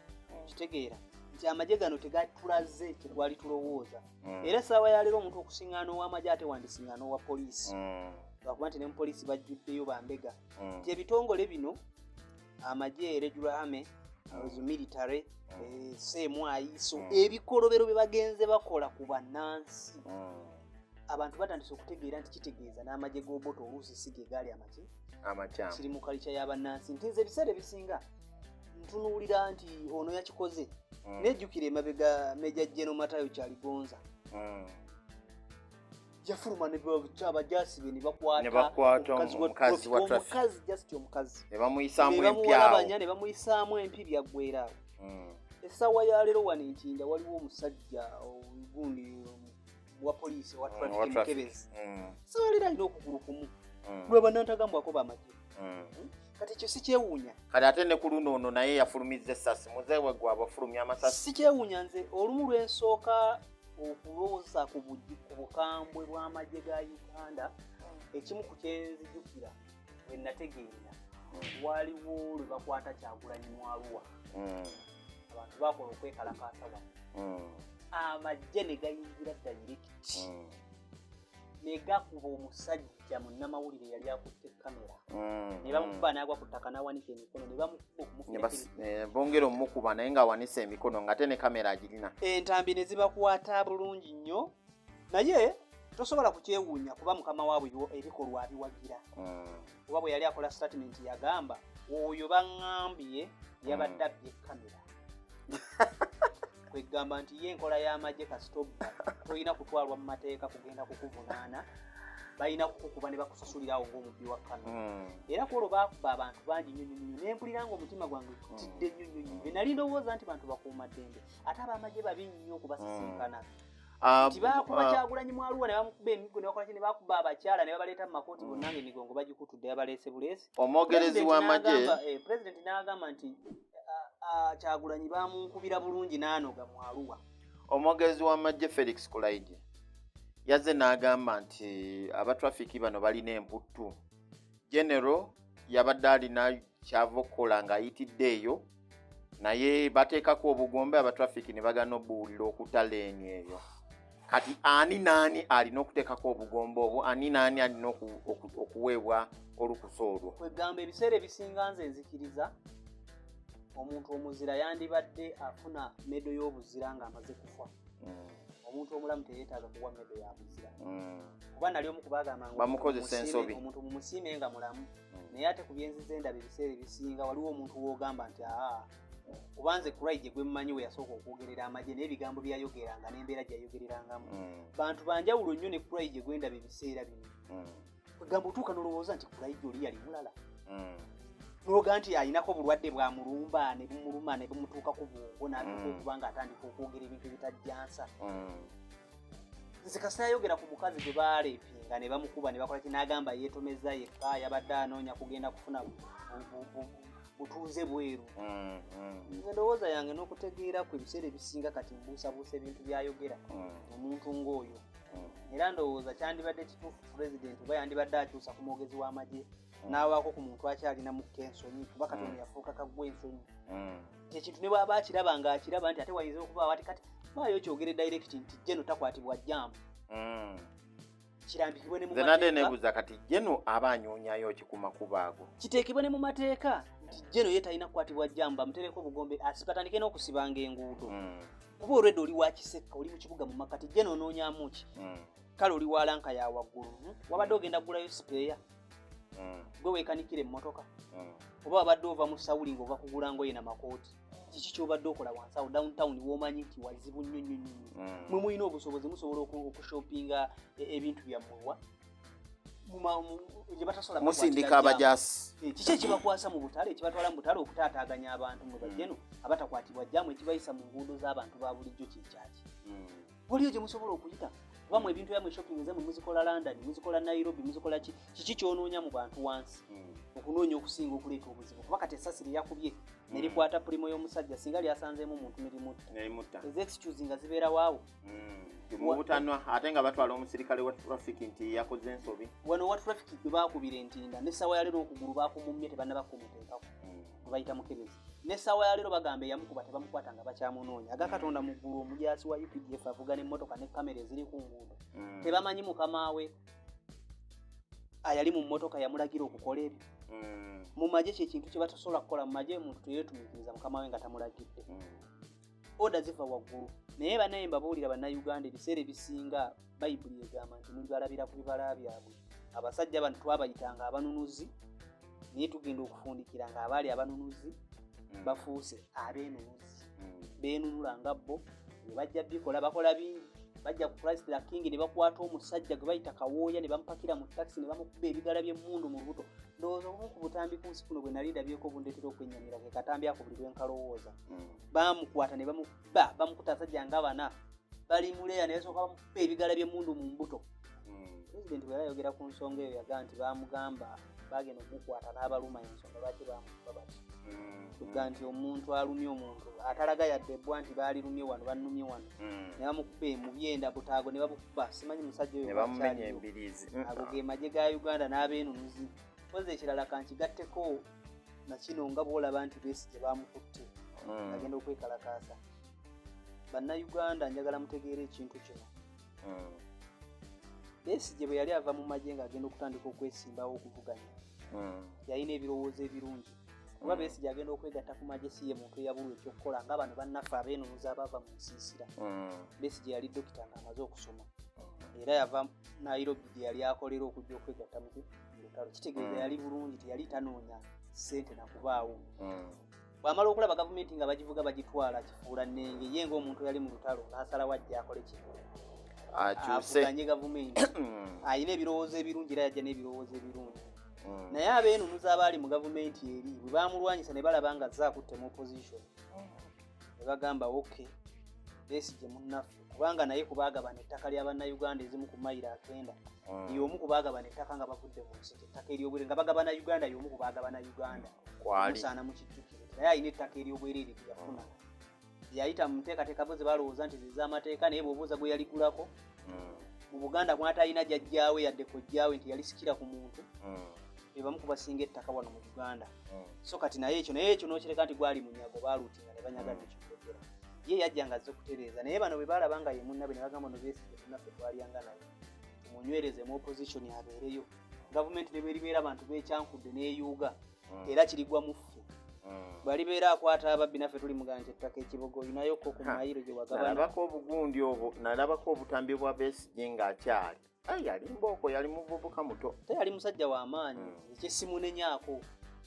Kitegeera nti amagye gano tegatulaze kyetwali tulowooza. Era essaawa ya leero omuntu okusiŋŋaana ow'amagye, ate wandisiŋŋaana owa poliisi, lwakuba nti ne mu poliisi bajjuddeyo bambega. Nti ebitongole bino, amagye, regular army, ezo military, CMI, so ebikolobero bye bagenze bakola ku bannansi, abantu batandise okutegeera nti kitegeeza n'amagye g'Obote oluusi si ge gaali amaki Amakyamu. Kiri mu kalica y'abannansi nti nze ebiseera ebisinga ntunuulira nti ono yakikoze. Nejjukira emabega Major General Matayo Kyaligonza yafuluma abajasi be ne Ne bakwata bakwata omukazi wa traffic. Omukazi, just omukazi. Ne bamuyisaamu Ne empi awo. bamuwalabanya ne bamuyisaamu empi, byaggwera awo. Essaawa ya leero wano entinda waliwo omusajja gundi wa poliisi owa Wa traffic, traffic. mukebezi. Essaawa leero alina okugulu kumu lwe bannantagambwako bamagye. Kati ekyo sikyewuunya. Kati ate ne ku luno ono naye yafulumizza essasi, muzeewe gwe abafulumya amasasi. Sikyewuunya. Nze olumu lwensooka okulowooza ku bukambwe bw'amagye ga Uganda, ekimu ku kyenzijukira bwe nategeera, waliwo lwe bakwata Kyagulanyi mu Arua. Abantu bakola okwekalakaasa wano, amagye ne gayingira direct ne gakuba omusajja munnamawulire yali akutte kamera, ne bamukuba n'agwa ku ttaka n'awanika emikono, ne bamukuba Ne bas- okumufuna eh, bongera omukuba naye ng'awanise emikono ng'ate ne kamera agirina. Entambi ne zibakwata bulungi nnyo, naye tosobola kukyewuunya kuba mukama waabwe ebikolwa abiwagira, kuba bwe yali akola statement yagamba oyo baŋŋambye yabadde abbye kamera. Kwegamba nti ye enkola y'amagye kasitobba tolina kutwalwa mu mateeka kugenda kukuvunaana, balina kukukuba ne bakusasulirawo ng'omubbi wa kamera. Era kwolwo baakuba abantu bangi nnyo nnyo nnyo, ne mpulira nga omutima gwange gutidde nnyo nnyo nnyo. Bye nali ndowooza nti bantu bakuuma ddembe, ate ab'amagye babi nnyo okubasisinkana. Nti baakuba Kyagulanyi mu Arua ne bamukuba emiggo ne bakola ki, ne bakuba abakyala ne babaleeta mu makooti bonna nga emigongo bagikutudde, babaleese buleesi. Omwogerezi President w'amagye President n'agamba nti Kyagulanyi bamunkubira bulungi n'anoga mu Arua. Omwogezi w'amagye Felix Kulayigye yazze n'agamba nti abatrafiki bano balina emputtu. General yabadde alina kyava okukola ng'ayitidde eyo, naye bateekako obugombe, abatrafiki ne bagana obuwulira okuta leeni eyo. Kati ani naani alina okuteekako obugombe obwo? Ani naani alina okuweebwa olukusa olwo? Kwegamba ebiseera ebisinga nze nzikiriza omuntu omuzira yandibadde afuna medal y'obuzira ng'amaze kufa. Omuntu omulamu teyeetaaga kuwa medal ya buzira, kuba nali omu kubagamba nga Bamukozesa ensobi. Omuntu mumusiime nga mulamu. Naye ate ku byenzize ndaba ebiseera ebisinga waliwo omuntu w'ogamba nti aa, kuba nze Kulayigye gwe mmanyi we yasooka okwogerera amagye n'ebigambo byayogeranga n'embeera gyayogererangamu, bantu banjawulo nnyo ne Kulayigye gwe ndaba ebiseera bino. Kwegamba otuuka n'olowooza nti Kulayigye oli yali mulala. Noga nti alinako obulwadde bwamulumba ne bumuluma ne bumutuuka ku bwongo n'atuuka okuba nga atandika okwogera ebintu ebitajjansa. Nze kasita yayogera ku mukazi gwe baaleepinga ne bamukuba ne bakola ki, n'agamba yeetomeza yekka, yabadde anoonya kugenda kufuna butuuze bweru. Nze ndowooza yange n'okutegeera ku ebiseera ebisinga kati mbuusabuusa ebintu byayogera omuntu ng'oyo. Era ndowooza kyandibadde kituufu pulezidenti oba yandibadde akyusa ku mwogezi w'amagye n'awaako ku muntu akyalina mukka ensonyi, kuba katono yafuuka kaggwa ensonyi. Ekintu ne bw'aba akiraba ng'akiraba nti ate wayinza okubaawo ati kati waayo kyogere direct nti jeno takwatibwa jaamu, kirambikibwe ne mu Nze nadde mateeka. Nebuuza kati jeno aba anyoonyayo ki ku makubo ago? Kiteekebwe ne mu mateeka nti jeno ye talina kukwatibwa jaamu, bamutereko obugombe, batandike n'okusibanga enguudo. Kuba olwedde oli wa Kisekka, oli mu kibuga mu makkati, jeno onoonyamu ki? Kale oli wa rank ya waggulu, Wabadde ogenda kugulayo spare, gwe weekanikira emmotoka, oba wabadde ova mu sawuli ng'ova kugula ngoye na makooti? Kiki kyobadde okola wansi awo downtown w'omanyi nti wazibu nnyo nnyo nnyo nnyo? Mwe mulina obusobozi, musobola okushopinga ebintu byammwe wa gye batasobola Musindika kukwatira jaamu. Abajaasi. Kiki ekibakwasa mu butale, ekibatwala mu butale okutaataaganya abantu mwe bajjeno abatakwatibwa jaamu? Ekibayisa mu nguudo z'abantu ba bulijjo kyekyaki? Waliyo gye musobola okuyita, kuba mu ebintu byammwe shopping zammwe muzikola London, muzikola Nairobi, muzikola ki? Kiki kyonoonya mu bantu wansi okunoonya okusinga okuleeta obuzibu? Kuba kati essasi lye yakubye ne likwata Premio y'omusajja, singa lyasanzeemu omuntu ne limutta, Nelimutta. Ezi excuse nga zibeera waawo. Mu butanwa, ate nga batwala omusirikale wa traffic nti yakoze ensobi. Wano wa traffic gwe baakubira entinda, n'essaawa ya leero okugulu bakumumye, tebannaba kumuteekako, gwe bayita Mukebezi. N'essaawa ya leero bagamba eyamukuba tebamukwata nga bakyamunoonya. Aga Katonda mu ggulu, omujaasi wa UPDF avuga n'emmotoka ne kamera eziri ku nguudo, tebamanyi mukama we ayali mu mmotoka yamulagira okukola ebyo. Mu magye kyekintu kye batasobola kukola. Mu magye omuntu teyeetumiikiriza mukama we nga tamulagidde. Order ziva waggulu. Naye banaye mbabuulira Bannayuganda, ebiseera ebisinga Bayibuli egamba nti mulibalabira ku bibala byabwe. Abasajja bano twabayitanga abanunuzi, naye tugenda okufundikira nga abaali abanunuzi bafuuse abeenunuzi. Beenunula nga bo bwe bajja bikola, bakola bingi. Bajja ku Christ the King ne bakwata omusajja gwe bayita Kawooya ne bamupakira mu takisi ne bamukuba ebigala by'emmundu mu lubuto. Ndowooza obumu ku butambi ku nsi kuno bwe nali ndabyeko bundeetera okwennyamira ke katambi ako buli lwe nkalowooza. Bamukwata ne bamukuba, bamukuta asajja nga bana bali muleya, ne basooka bamukuba ebigala by'emmundu mu mbuto. Pulezidenti bwe yali ayogera ku nsonga eyo yagaa nti bamugamba bagenda okumukwata n'abaluma, ensonga lwaki bamukuba bati, tuga nti omuntu alumye omuntu atalaga yadde ebbwa nti baalirumye wano, bannumye wano, ne bamukuba mu byenda butaago ne babukuba. Simanyi musajja oyo Ne bamumenya bwakyaliyo. embiriizi. Ago ge magye ga Uganda n'abeenunuzi. Kozi ekirala kankigatteko nakino, nga bwolaba nti Besigye bamukutte, agenda okwekalakaasa. Bannayuganda, njagala mutegeere ekintu kino. Besigye bwe yali ava mu magye ng'agenda okutandika okwesimbawo okuvuganya, yalina ebirowoozo ebirungi, kuba Besigye agenda okwegatta ku magye si ye muntu eyabulwa ekyokukola nga bano bannaffe abeenunuzi abaava mu nsiisira. Besigye yali dokita ng'amaze okusoma, era yava Nairobi gye yali akolera okujja okwegatta mu lutalo. Kitegeeza yali bulungi, teyali tanoonya ssente nakubaawo. Bw'amala okulaba gavumenti nga bagivuga bagitwala kifuula nnenge, ye ng'omuntu yali mu lutalo n'asalawo ajja akole kino, Akyuse. Avuganye gavumenti. Alina ebirowoozo ebirungi era yajja n'ebirowoozo ebirungi. Naye abeenunuzi abaali mu gavumenti eri bwe bamulwanyisa ne balaba nga azze akutte mu opposition, ne bagamba, "Ok, Besigye munnaffe," kubanga naye kubaagabana ettaka lya Bannayuganda ezimu ku mayiro akenda, y'omu kubaagabana ettaka nga bavudde mu nsi, ettaka eryobwerere nga bagabana Uganda, y'omu kubaagabana Uganda. Kwali. Musaana mukijjukire, naye alina ettaka eryobwerere lye yafuna, yayita mu nteekateeka bo ze balowooza nti zez'amateeka. Naye bw'obuuza gwe yaligulako mu Buganda mwatalina jjajjaawe yadde kojjaawe nti yalisikira ku muntu, be bamu ku basinga ettaka wano mu Uganda. So kati naye ekyo n'okireka nti gwali munyago, baaluutinga ne banyaga. Tekikwogera ye yajja nga azze kutereeza, naye bano bwe baalaba nga ye munnabe ne bagamba, "No, Besigye munnaffe, twalyanga naye, tumunywereze mu opposition abeereyo. Gavumenti ne bweribeera abantu beekyankudde n'eyuuga, era kirigwa mu ffe. Bwalibeera akwata ababbi, naffe tuli mugamba nti ettaka ekibogo olinayokko ku mayiro gye wagabana." Nalabako obugundi obwo, nalabako obutambi bwa Besigye ng'akyali. Ai, yali mbooko, yali muvubuka muto. Ate yali musajja w'amaanyi. Ekyesimunenyaako,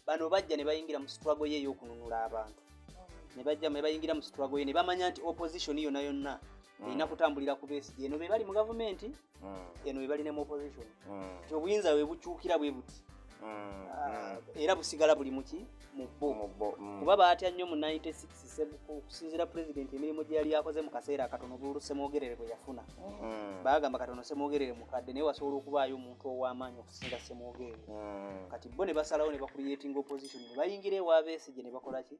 bano bajja ne bayingira mu struggle ye ey'okununula abantu, ne bajja ne bayingira mu struggle ye ne bamanya nti opposition yonna yonna erina kutambulira ku Besigye. Eno be bali mu gavumenti, eno be bali ne mu opposition, nti obuyinza bwe bukyukira bwe buti. Ah, era busigala buli muki mu bo kuba baatya nnyo mu 96 okusinziira pulezidenti emirimu gye yali akoze mu kaseera akatono obululu Ssemwogerere bwe yafuna. Baagamba katono Ssemwogerere mukadde, naye wasobola okubaayo omuntu ow'amaanyi okusinga Ssemwogerere. Kati bo ne basalawo ne bacreatinga opposition, ne bayingira ewa Besigye ne bakola ki,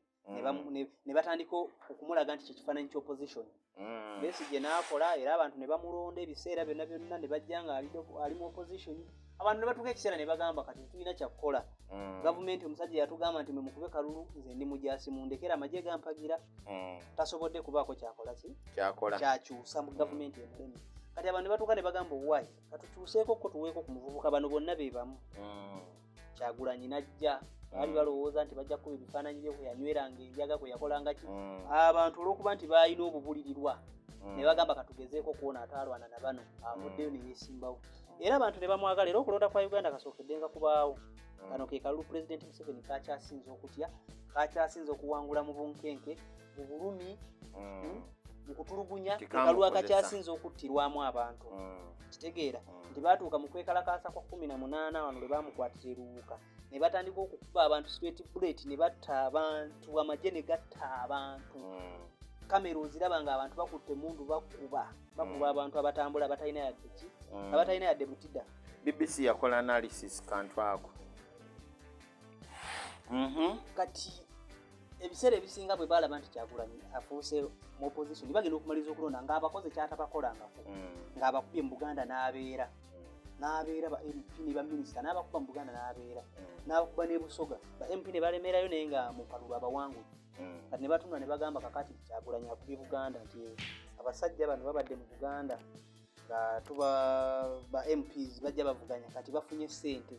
ne batandika okumulaga nti kyekifaananyi ky'opposition. Besigye n'akola era abantu ne bamulonda ebiseera byonna byonna, ne bajja nga ali mu opposition. Abantu ne batuuka ekiseera ne bagamba, kati tetulina kyakukola. Gavumenti, omusajja yatugamba nti mwe mukube kalulu, nze ndi mujasi, mundekera amagye gampagira. Tasobodde kubaako kyakola ki, kyakola, kyakyusa mu gavumenti emulemi. Kati abantu ne batuuka ne bagamba, owaayi, katukyuseeko ko, tuweeko ku muvubuka, bano bonna be bamu. Kyagulanyi najja, baali balowooza nti bajja kuba ebifaananyi bye kwe yanyweranga enjaga, kwe yakolanga ki. Abantu olw'okuba nti baalina obubulirirwa ne bagamba, katugezeeko kwona ataalwana na bano, avuddeyo ne yeesimbawo, era abantu ne bamwagala. Era okulonda kwa Uganda kasookedde nga kubaawo, kano ke kalulu Pulezidenti Museveni kakyasinze okutya, kakyasinze okuwangula mu bunkenke, mu bulumi, mu kutulugunya. Nti Kalulu kamukozesa. akakyasinze okuttirwamu abantu. Kitegeera nti baatuuka mu kwekalakaasa kwa 18 wano lwe bamukwatira eruwuka, ne batandika okukuba abantu straight bullet, ne batta abantu, amagye ne gatta abantu. Kamera oziraba nga abantu bakutte emundu, bakuba, bakuba abantu abatambula, abatalina yadde ki, abatalina yadde butida. BBC yakola analysis kantu ako. Kati ebiseera ebisinga bwe balaba nti Kyagulanyi afuuse mu opposition, bagenda okumaliriza okulonda ng'abakoze kyatabakolangako, ng'abakubye mu Buganda n'abeera n'abeera ba MP ne baminisita, n'abakuba mu Buganda n'abeera, n'abakuba ne Busoga, ba MP ne balemerayo, naye nga mu kalulu abawangudde. Kati ne batunula ne bagamba, kakati Kyagulanyi akubye Buganda, nti abasajja bano babadde mu Buganda nga tuba ba MPs bajja bavuganya, kati bafunye ssente,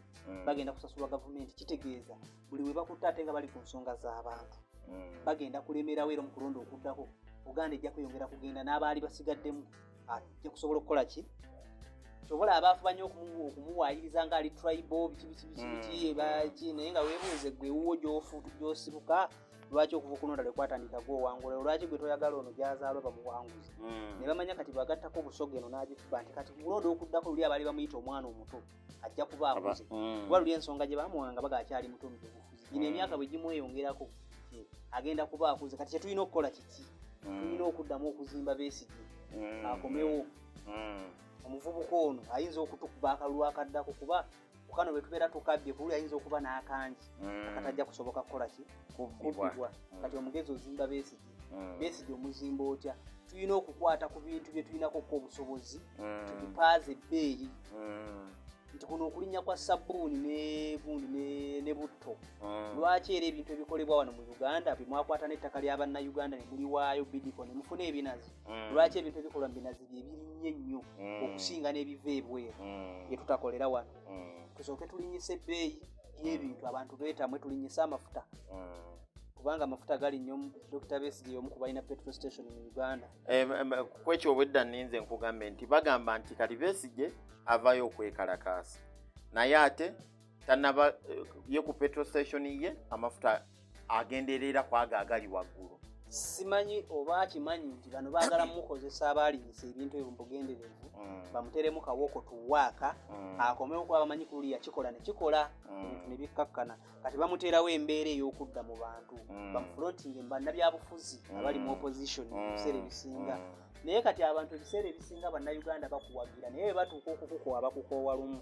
bagenda kusasulwa gavumenti, kitegeeza buli we bakutta ate nga bali ku nsonga z'abantu, bagenda kulemerawo. Era mu kulonda okuddako Buganda ejja kweyongera kugenda n'abaali basigaddemu, ajja kusobola okukola ki kyobola abaafuba nnyo okumuwaayiriza ng'ali tribal, biki biki biki biki baki, naye nga weebuuze gwe wuwo gy'osibuka, lwaki okuva okulonda lwe kwatandika gw'owangula? Lwaki gwe toyagala ono gy'azaalwa bamuwanguze? Ne bamanya kati bagattako Busoga eno n'agikuba, nti kati mulonda okuddako luli abaali bamuyita omwana omuto ajja kuba akuze, kuba luli ensonga gye bamuwanga baga akyali muto mu byobufuzi, gino emyaka bwe gimweyongerako agenda kuba akuze. Kati kyetulina okukola kiki? Tulina okuddamu okuzimba Besigye akomewo. Omuvubuka ono ayinza okutukuba akalulu akaddako, kuba kukano bwe tubeera tukabbye kululi ayinza okuba n'akangi akatajja kusoboka kukola ki, kubbibwa. Kati omugezi ozimba Besigye. Besigye omuzimba otya? Tulina okukwata ku bintu bye tulinako ko obusobozi, tubipaaze ebbeeyi, nti kuno okulinnya kwa sabbuuni ne gundi ne butto, lwaki era ebintu ebikolebwa wano mu Uganda bye mwakwata n'ettaka lya Bannayuganda ne muliwaayo bidiko ne mufuna ebinazi, lwaki ebintu ebikolwa mu binazi bye birinnye ennyo okusinga n'ebiva ebweru bye tutakolera wano? Tusooke tulinnyisa ebbeeyi y'ebintu, abantu beetamwe, tulinnyise amafuta, kubanga amafuta gali nnyo. Dr Besigye omu ku balina petrol station mu Uganda. Kwekyo obwedda nninze nkugambe nti bagamba nti kati Besigye avaayo okwekalakaasa, naye ate tanaba ye ku petrol station ye amafuta agenderera kwago agali waggulu. Simanyi oba akimanyi nti bano baagala mukozesa abaalinyisa ebintu ebyo mu bugenderevu, bamuteremu kawoko tuwaaka, akomewo, kuba bamanyi ku luli yakikola ne kikola, ebintu ne bikkakkana. Kati bamuteerawo embeera ey'okudda mu bantu, bamufrontinge mu bannabyabufuzi abali mu opposition ebiseera ebisinga. Naye kati abantu ebiseera ebisinga Bannayuganda bakuwagira, naye bwe batuuka okukukoowa, bakukoowa lumu.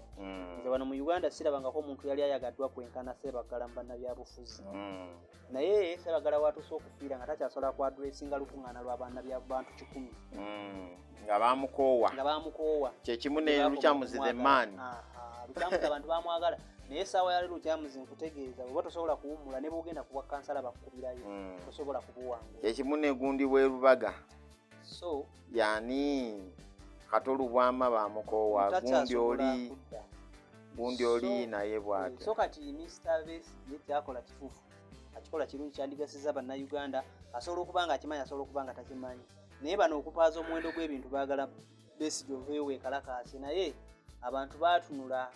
Nze wano mu Uganda sirabangako omuntu yali ayagaddwa kwenkana Sebaggala mu bannabyabufuzi, naye Sebaggala watuuse okufiira nga takyasobola kwaddressinga lukuŋŋaana lwa bantu 100. Nga bamukoowa. Nga bamukoowa. Kyekimu ne Lukyamuzi the man. Lukyamuzi abantu bamwagala, naye essaawa ya leero Lukyamuzi nkutegeeza, bweba tosobola kuwummula ne bwogenda kuwa kansala bakukubirayo, tosobola kubuwangula. Kyekimu ne gundi bwerubaga. So yani Kato Lubwama bamukoowa, gundi takyasobola oli kudda. Gundi oli naye bw'atyo. So kati Mr Besigye kyakola kituufu, akikola kirungi, kyandigasiza Bannayuganda. Asobola okuba nga akimanyi, asobola okuba nga takimanyi, naye bano okupaaza omuwendo gw'ebintu baagala Besigye oveeyo weekalakaase, naye abantu baatunula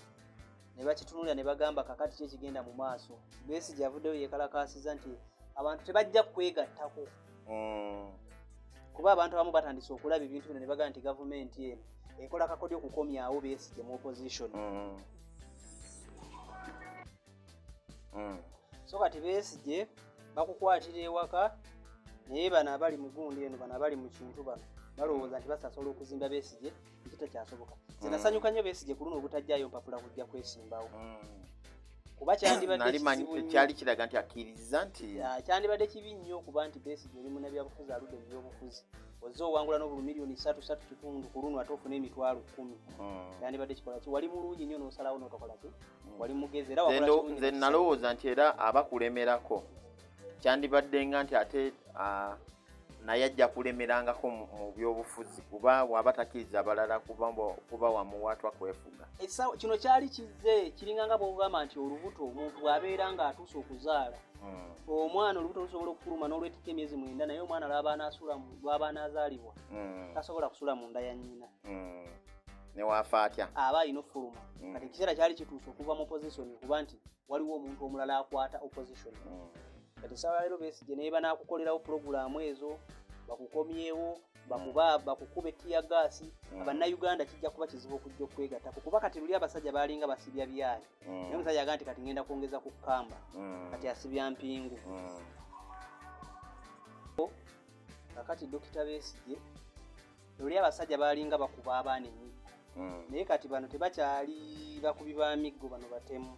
ne bakitunulira ne bagamba, kakati ki ekigenda mu maaso? Besigye avuddeyo yeekalakaasiza nti abantu tebajja kwegattako, kuba abantu abamu batandise okulaba ebintu bino ne bagamba nti gavumenti eno ekola kakodyo okukomyawo Besigye mu opposition. So kati Besigye bakukwatira ewaka, naye bano abali mu gundi eno, bano abali mu kintu, bano balowooza nti basasobola okuzimba Besigye, ekitakyasoboka. Nze nasanyuka nnyo Besigye ku luno obutajjayo mpapula kujja kwesimbawo, kuba kyandibadde Nali manyi kizibu nnyo. Kyali kiraga nti akkiriza nti Ya, kyandibadde kibi nnyo okuba nti Besigye oli munnabyabufuzi aludde mu byobufuzi, ozze owangula n'obulu miliyoni 3.3 3.5 ku luno, ate ofune 100,000. Yandibadde kikola ki? Wali mulungi nnyo n'osalawo n'otokola ki? Wali mugezi era Nze wakola kirungi nze n'okusalawo. Nalowooza nti era abakulemerako kyandibadde nga nti ate naye ajja kulemerangako mu byobufuzi, kuba bw'aba takkiriza abalala kuba wamuwaatwa kwefuga. Essaawa kino kyali kizze kiringa nga bwogamba nti olubuto, omuntu bw'abeera ng'atuuse okuzaala omwana, olubuto lusobola okukuluma n'olwetikka emyezi 9, naye omwana lwaba anaasula lwaba anaazaalibwa tasobola kusula mu nda ya nnyina. Newaafa atya? Aba alina okufuluma. Kati ekiseera kyali kituuse okuva mu opposition, kuba nti waliwo omuntu omulala akwata opposition. Kati essaawa leero Besigye naye banaakukolerawo pulogulaamu ezo, bakukomyewo, bakuba bakukuba tear gas. Abannayuganda kijja kuba kizibu okujja okwegattako, kuba kati luli abasajja baalinga basibya byayi, naye omusajja aga nti kati ngenda kwongeza ku kamba, kati asibya mpingu. Kakati Dokita Besigye, luli abasajja baalinga bakuba abaana emiggo, naye kati bano tebakyali bakubi ba miggo, bano batemu.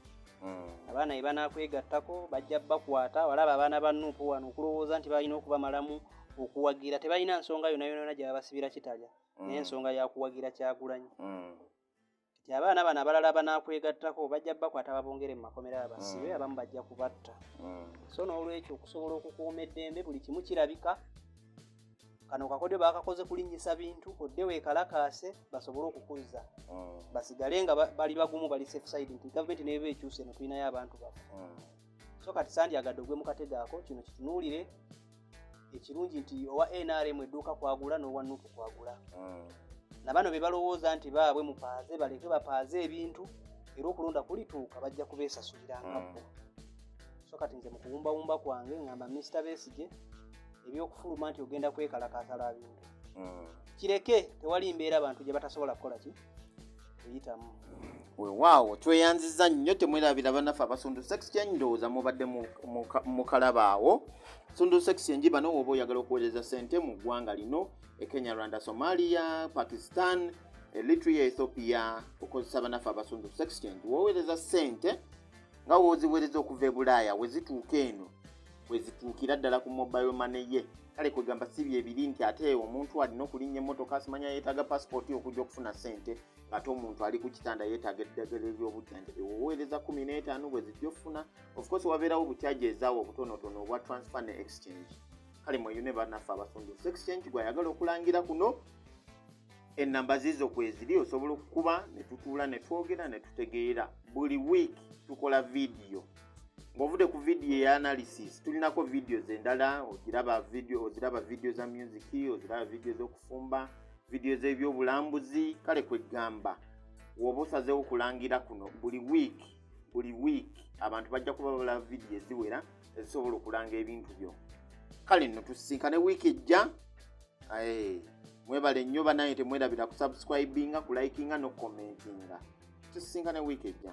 Abaana bwe banakwegattako bajja bakwata. Walaba abaana ba NUP wano okulowooza nti balina okubamalamu okuwagira, tebalina nsonga yonna yonna gye babasibira kitalya, naye ensonga yakuwagira Kyagulanyi. Kati abaana bano abalala banakwegattako bajja bakwata, babongere mu makomera, babasibe, abamu bajja kubatta. So n'olwekyo okusobola okukuuma eddembe, buli kimu kirabika kano kakodyo bakakoze kulinnyisa bintu, odde weekalakaase basobole okukuzza, basigale nga bali bagumu, bali safe side, nti gavumenti neeba ekyuse eno tulinayo abantu baffe. So kati sandyagadde ogwe mu katego ako. Kino kitunuulire ekirungi nti owa NRM edduuka kwagula n'owa NUP kwagula, na bano be balowooza nti baabwe mupaaze, baleke bapaaze ebintu, era okulonda kulituuka bajja kubeesasulira nga bo. So kati nze mu kuwumbawumba kwange ngamba Mr Besigye, ebyokufuluma nti ogenda kwekalakaasa lwa bintu, kireke. Tewali mbeera bantu gye batasobola kukola ki kuyitamu. Weewaawo, tweyanziza nnyo. Temwerabira bannaffe abasundu exchange, ndowooza mubadde mukalaba awo. Sundu Exchange bano, woba oyagala okuweereza sente mu ggwanga lino e Kenya, Rwanda, Somalia, Pakistan, Eritrea, Ethiopia, okozesa bannaffe abasundu exchange. Woweereza sente nga woziweereza okuva e Bulaaya, we zituuka eno wezituukira ddala ku mobile money ye. Kale kwegamba si byebiri nti ate omuntu alina okulinnya emmotoka, asimanya yeetaaga passport okujja okufuna sente, ng'ate omuntu ali ku kitanda yeetaaga eddagala ery'obujjanjabi. Woweereza 15 bwe zijja okufuna. Of course wabeerawo obukyaji ezaawo obutonotono obwa transfer ne exchange. Kale mweyune bannaffe abasundu exchange. Gwayagala okulangira kuno, enamba zizo kweziri, osobola okukuba ne tutuula ne twogera ne tutegeera. Buli week tukola vidiyo. Ng'ovudde ku vidiyo eya analysis, tulinako videos endala. Ogiraba video, oziraba video za music, oziraba video z'okufumba, video z'ebyobulambuzi. Kale kwegamba woba osazeewo okulangira kuno, buli week, buli week abantu bajja kuba balaba vidiyo eziwera ezisobola okulanga ebintu byo. Kale nno tusisinkane wiiki ejja. Mwebale nnyo banaye, temwerabira kusubscribinga, kulikinga n'okucommentinga. Tusisinkane wiiki ejja.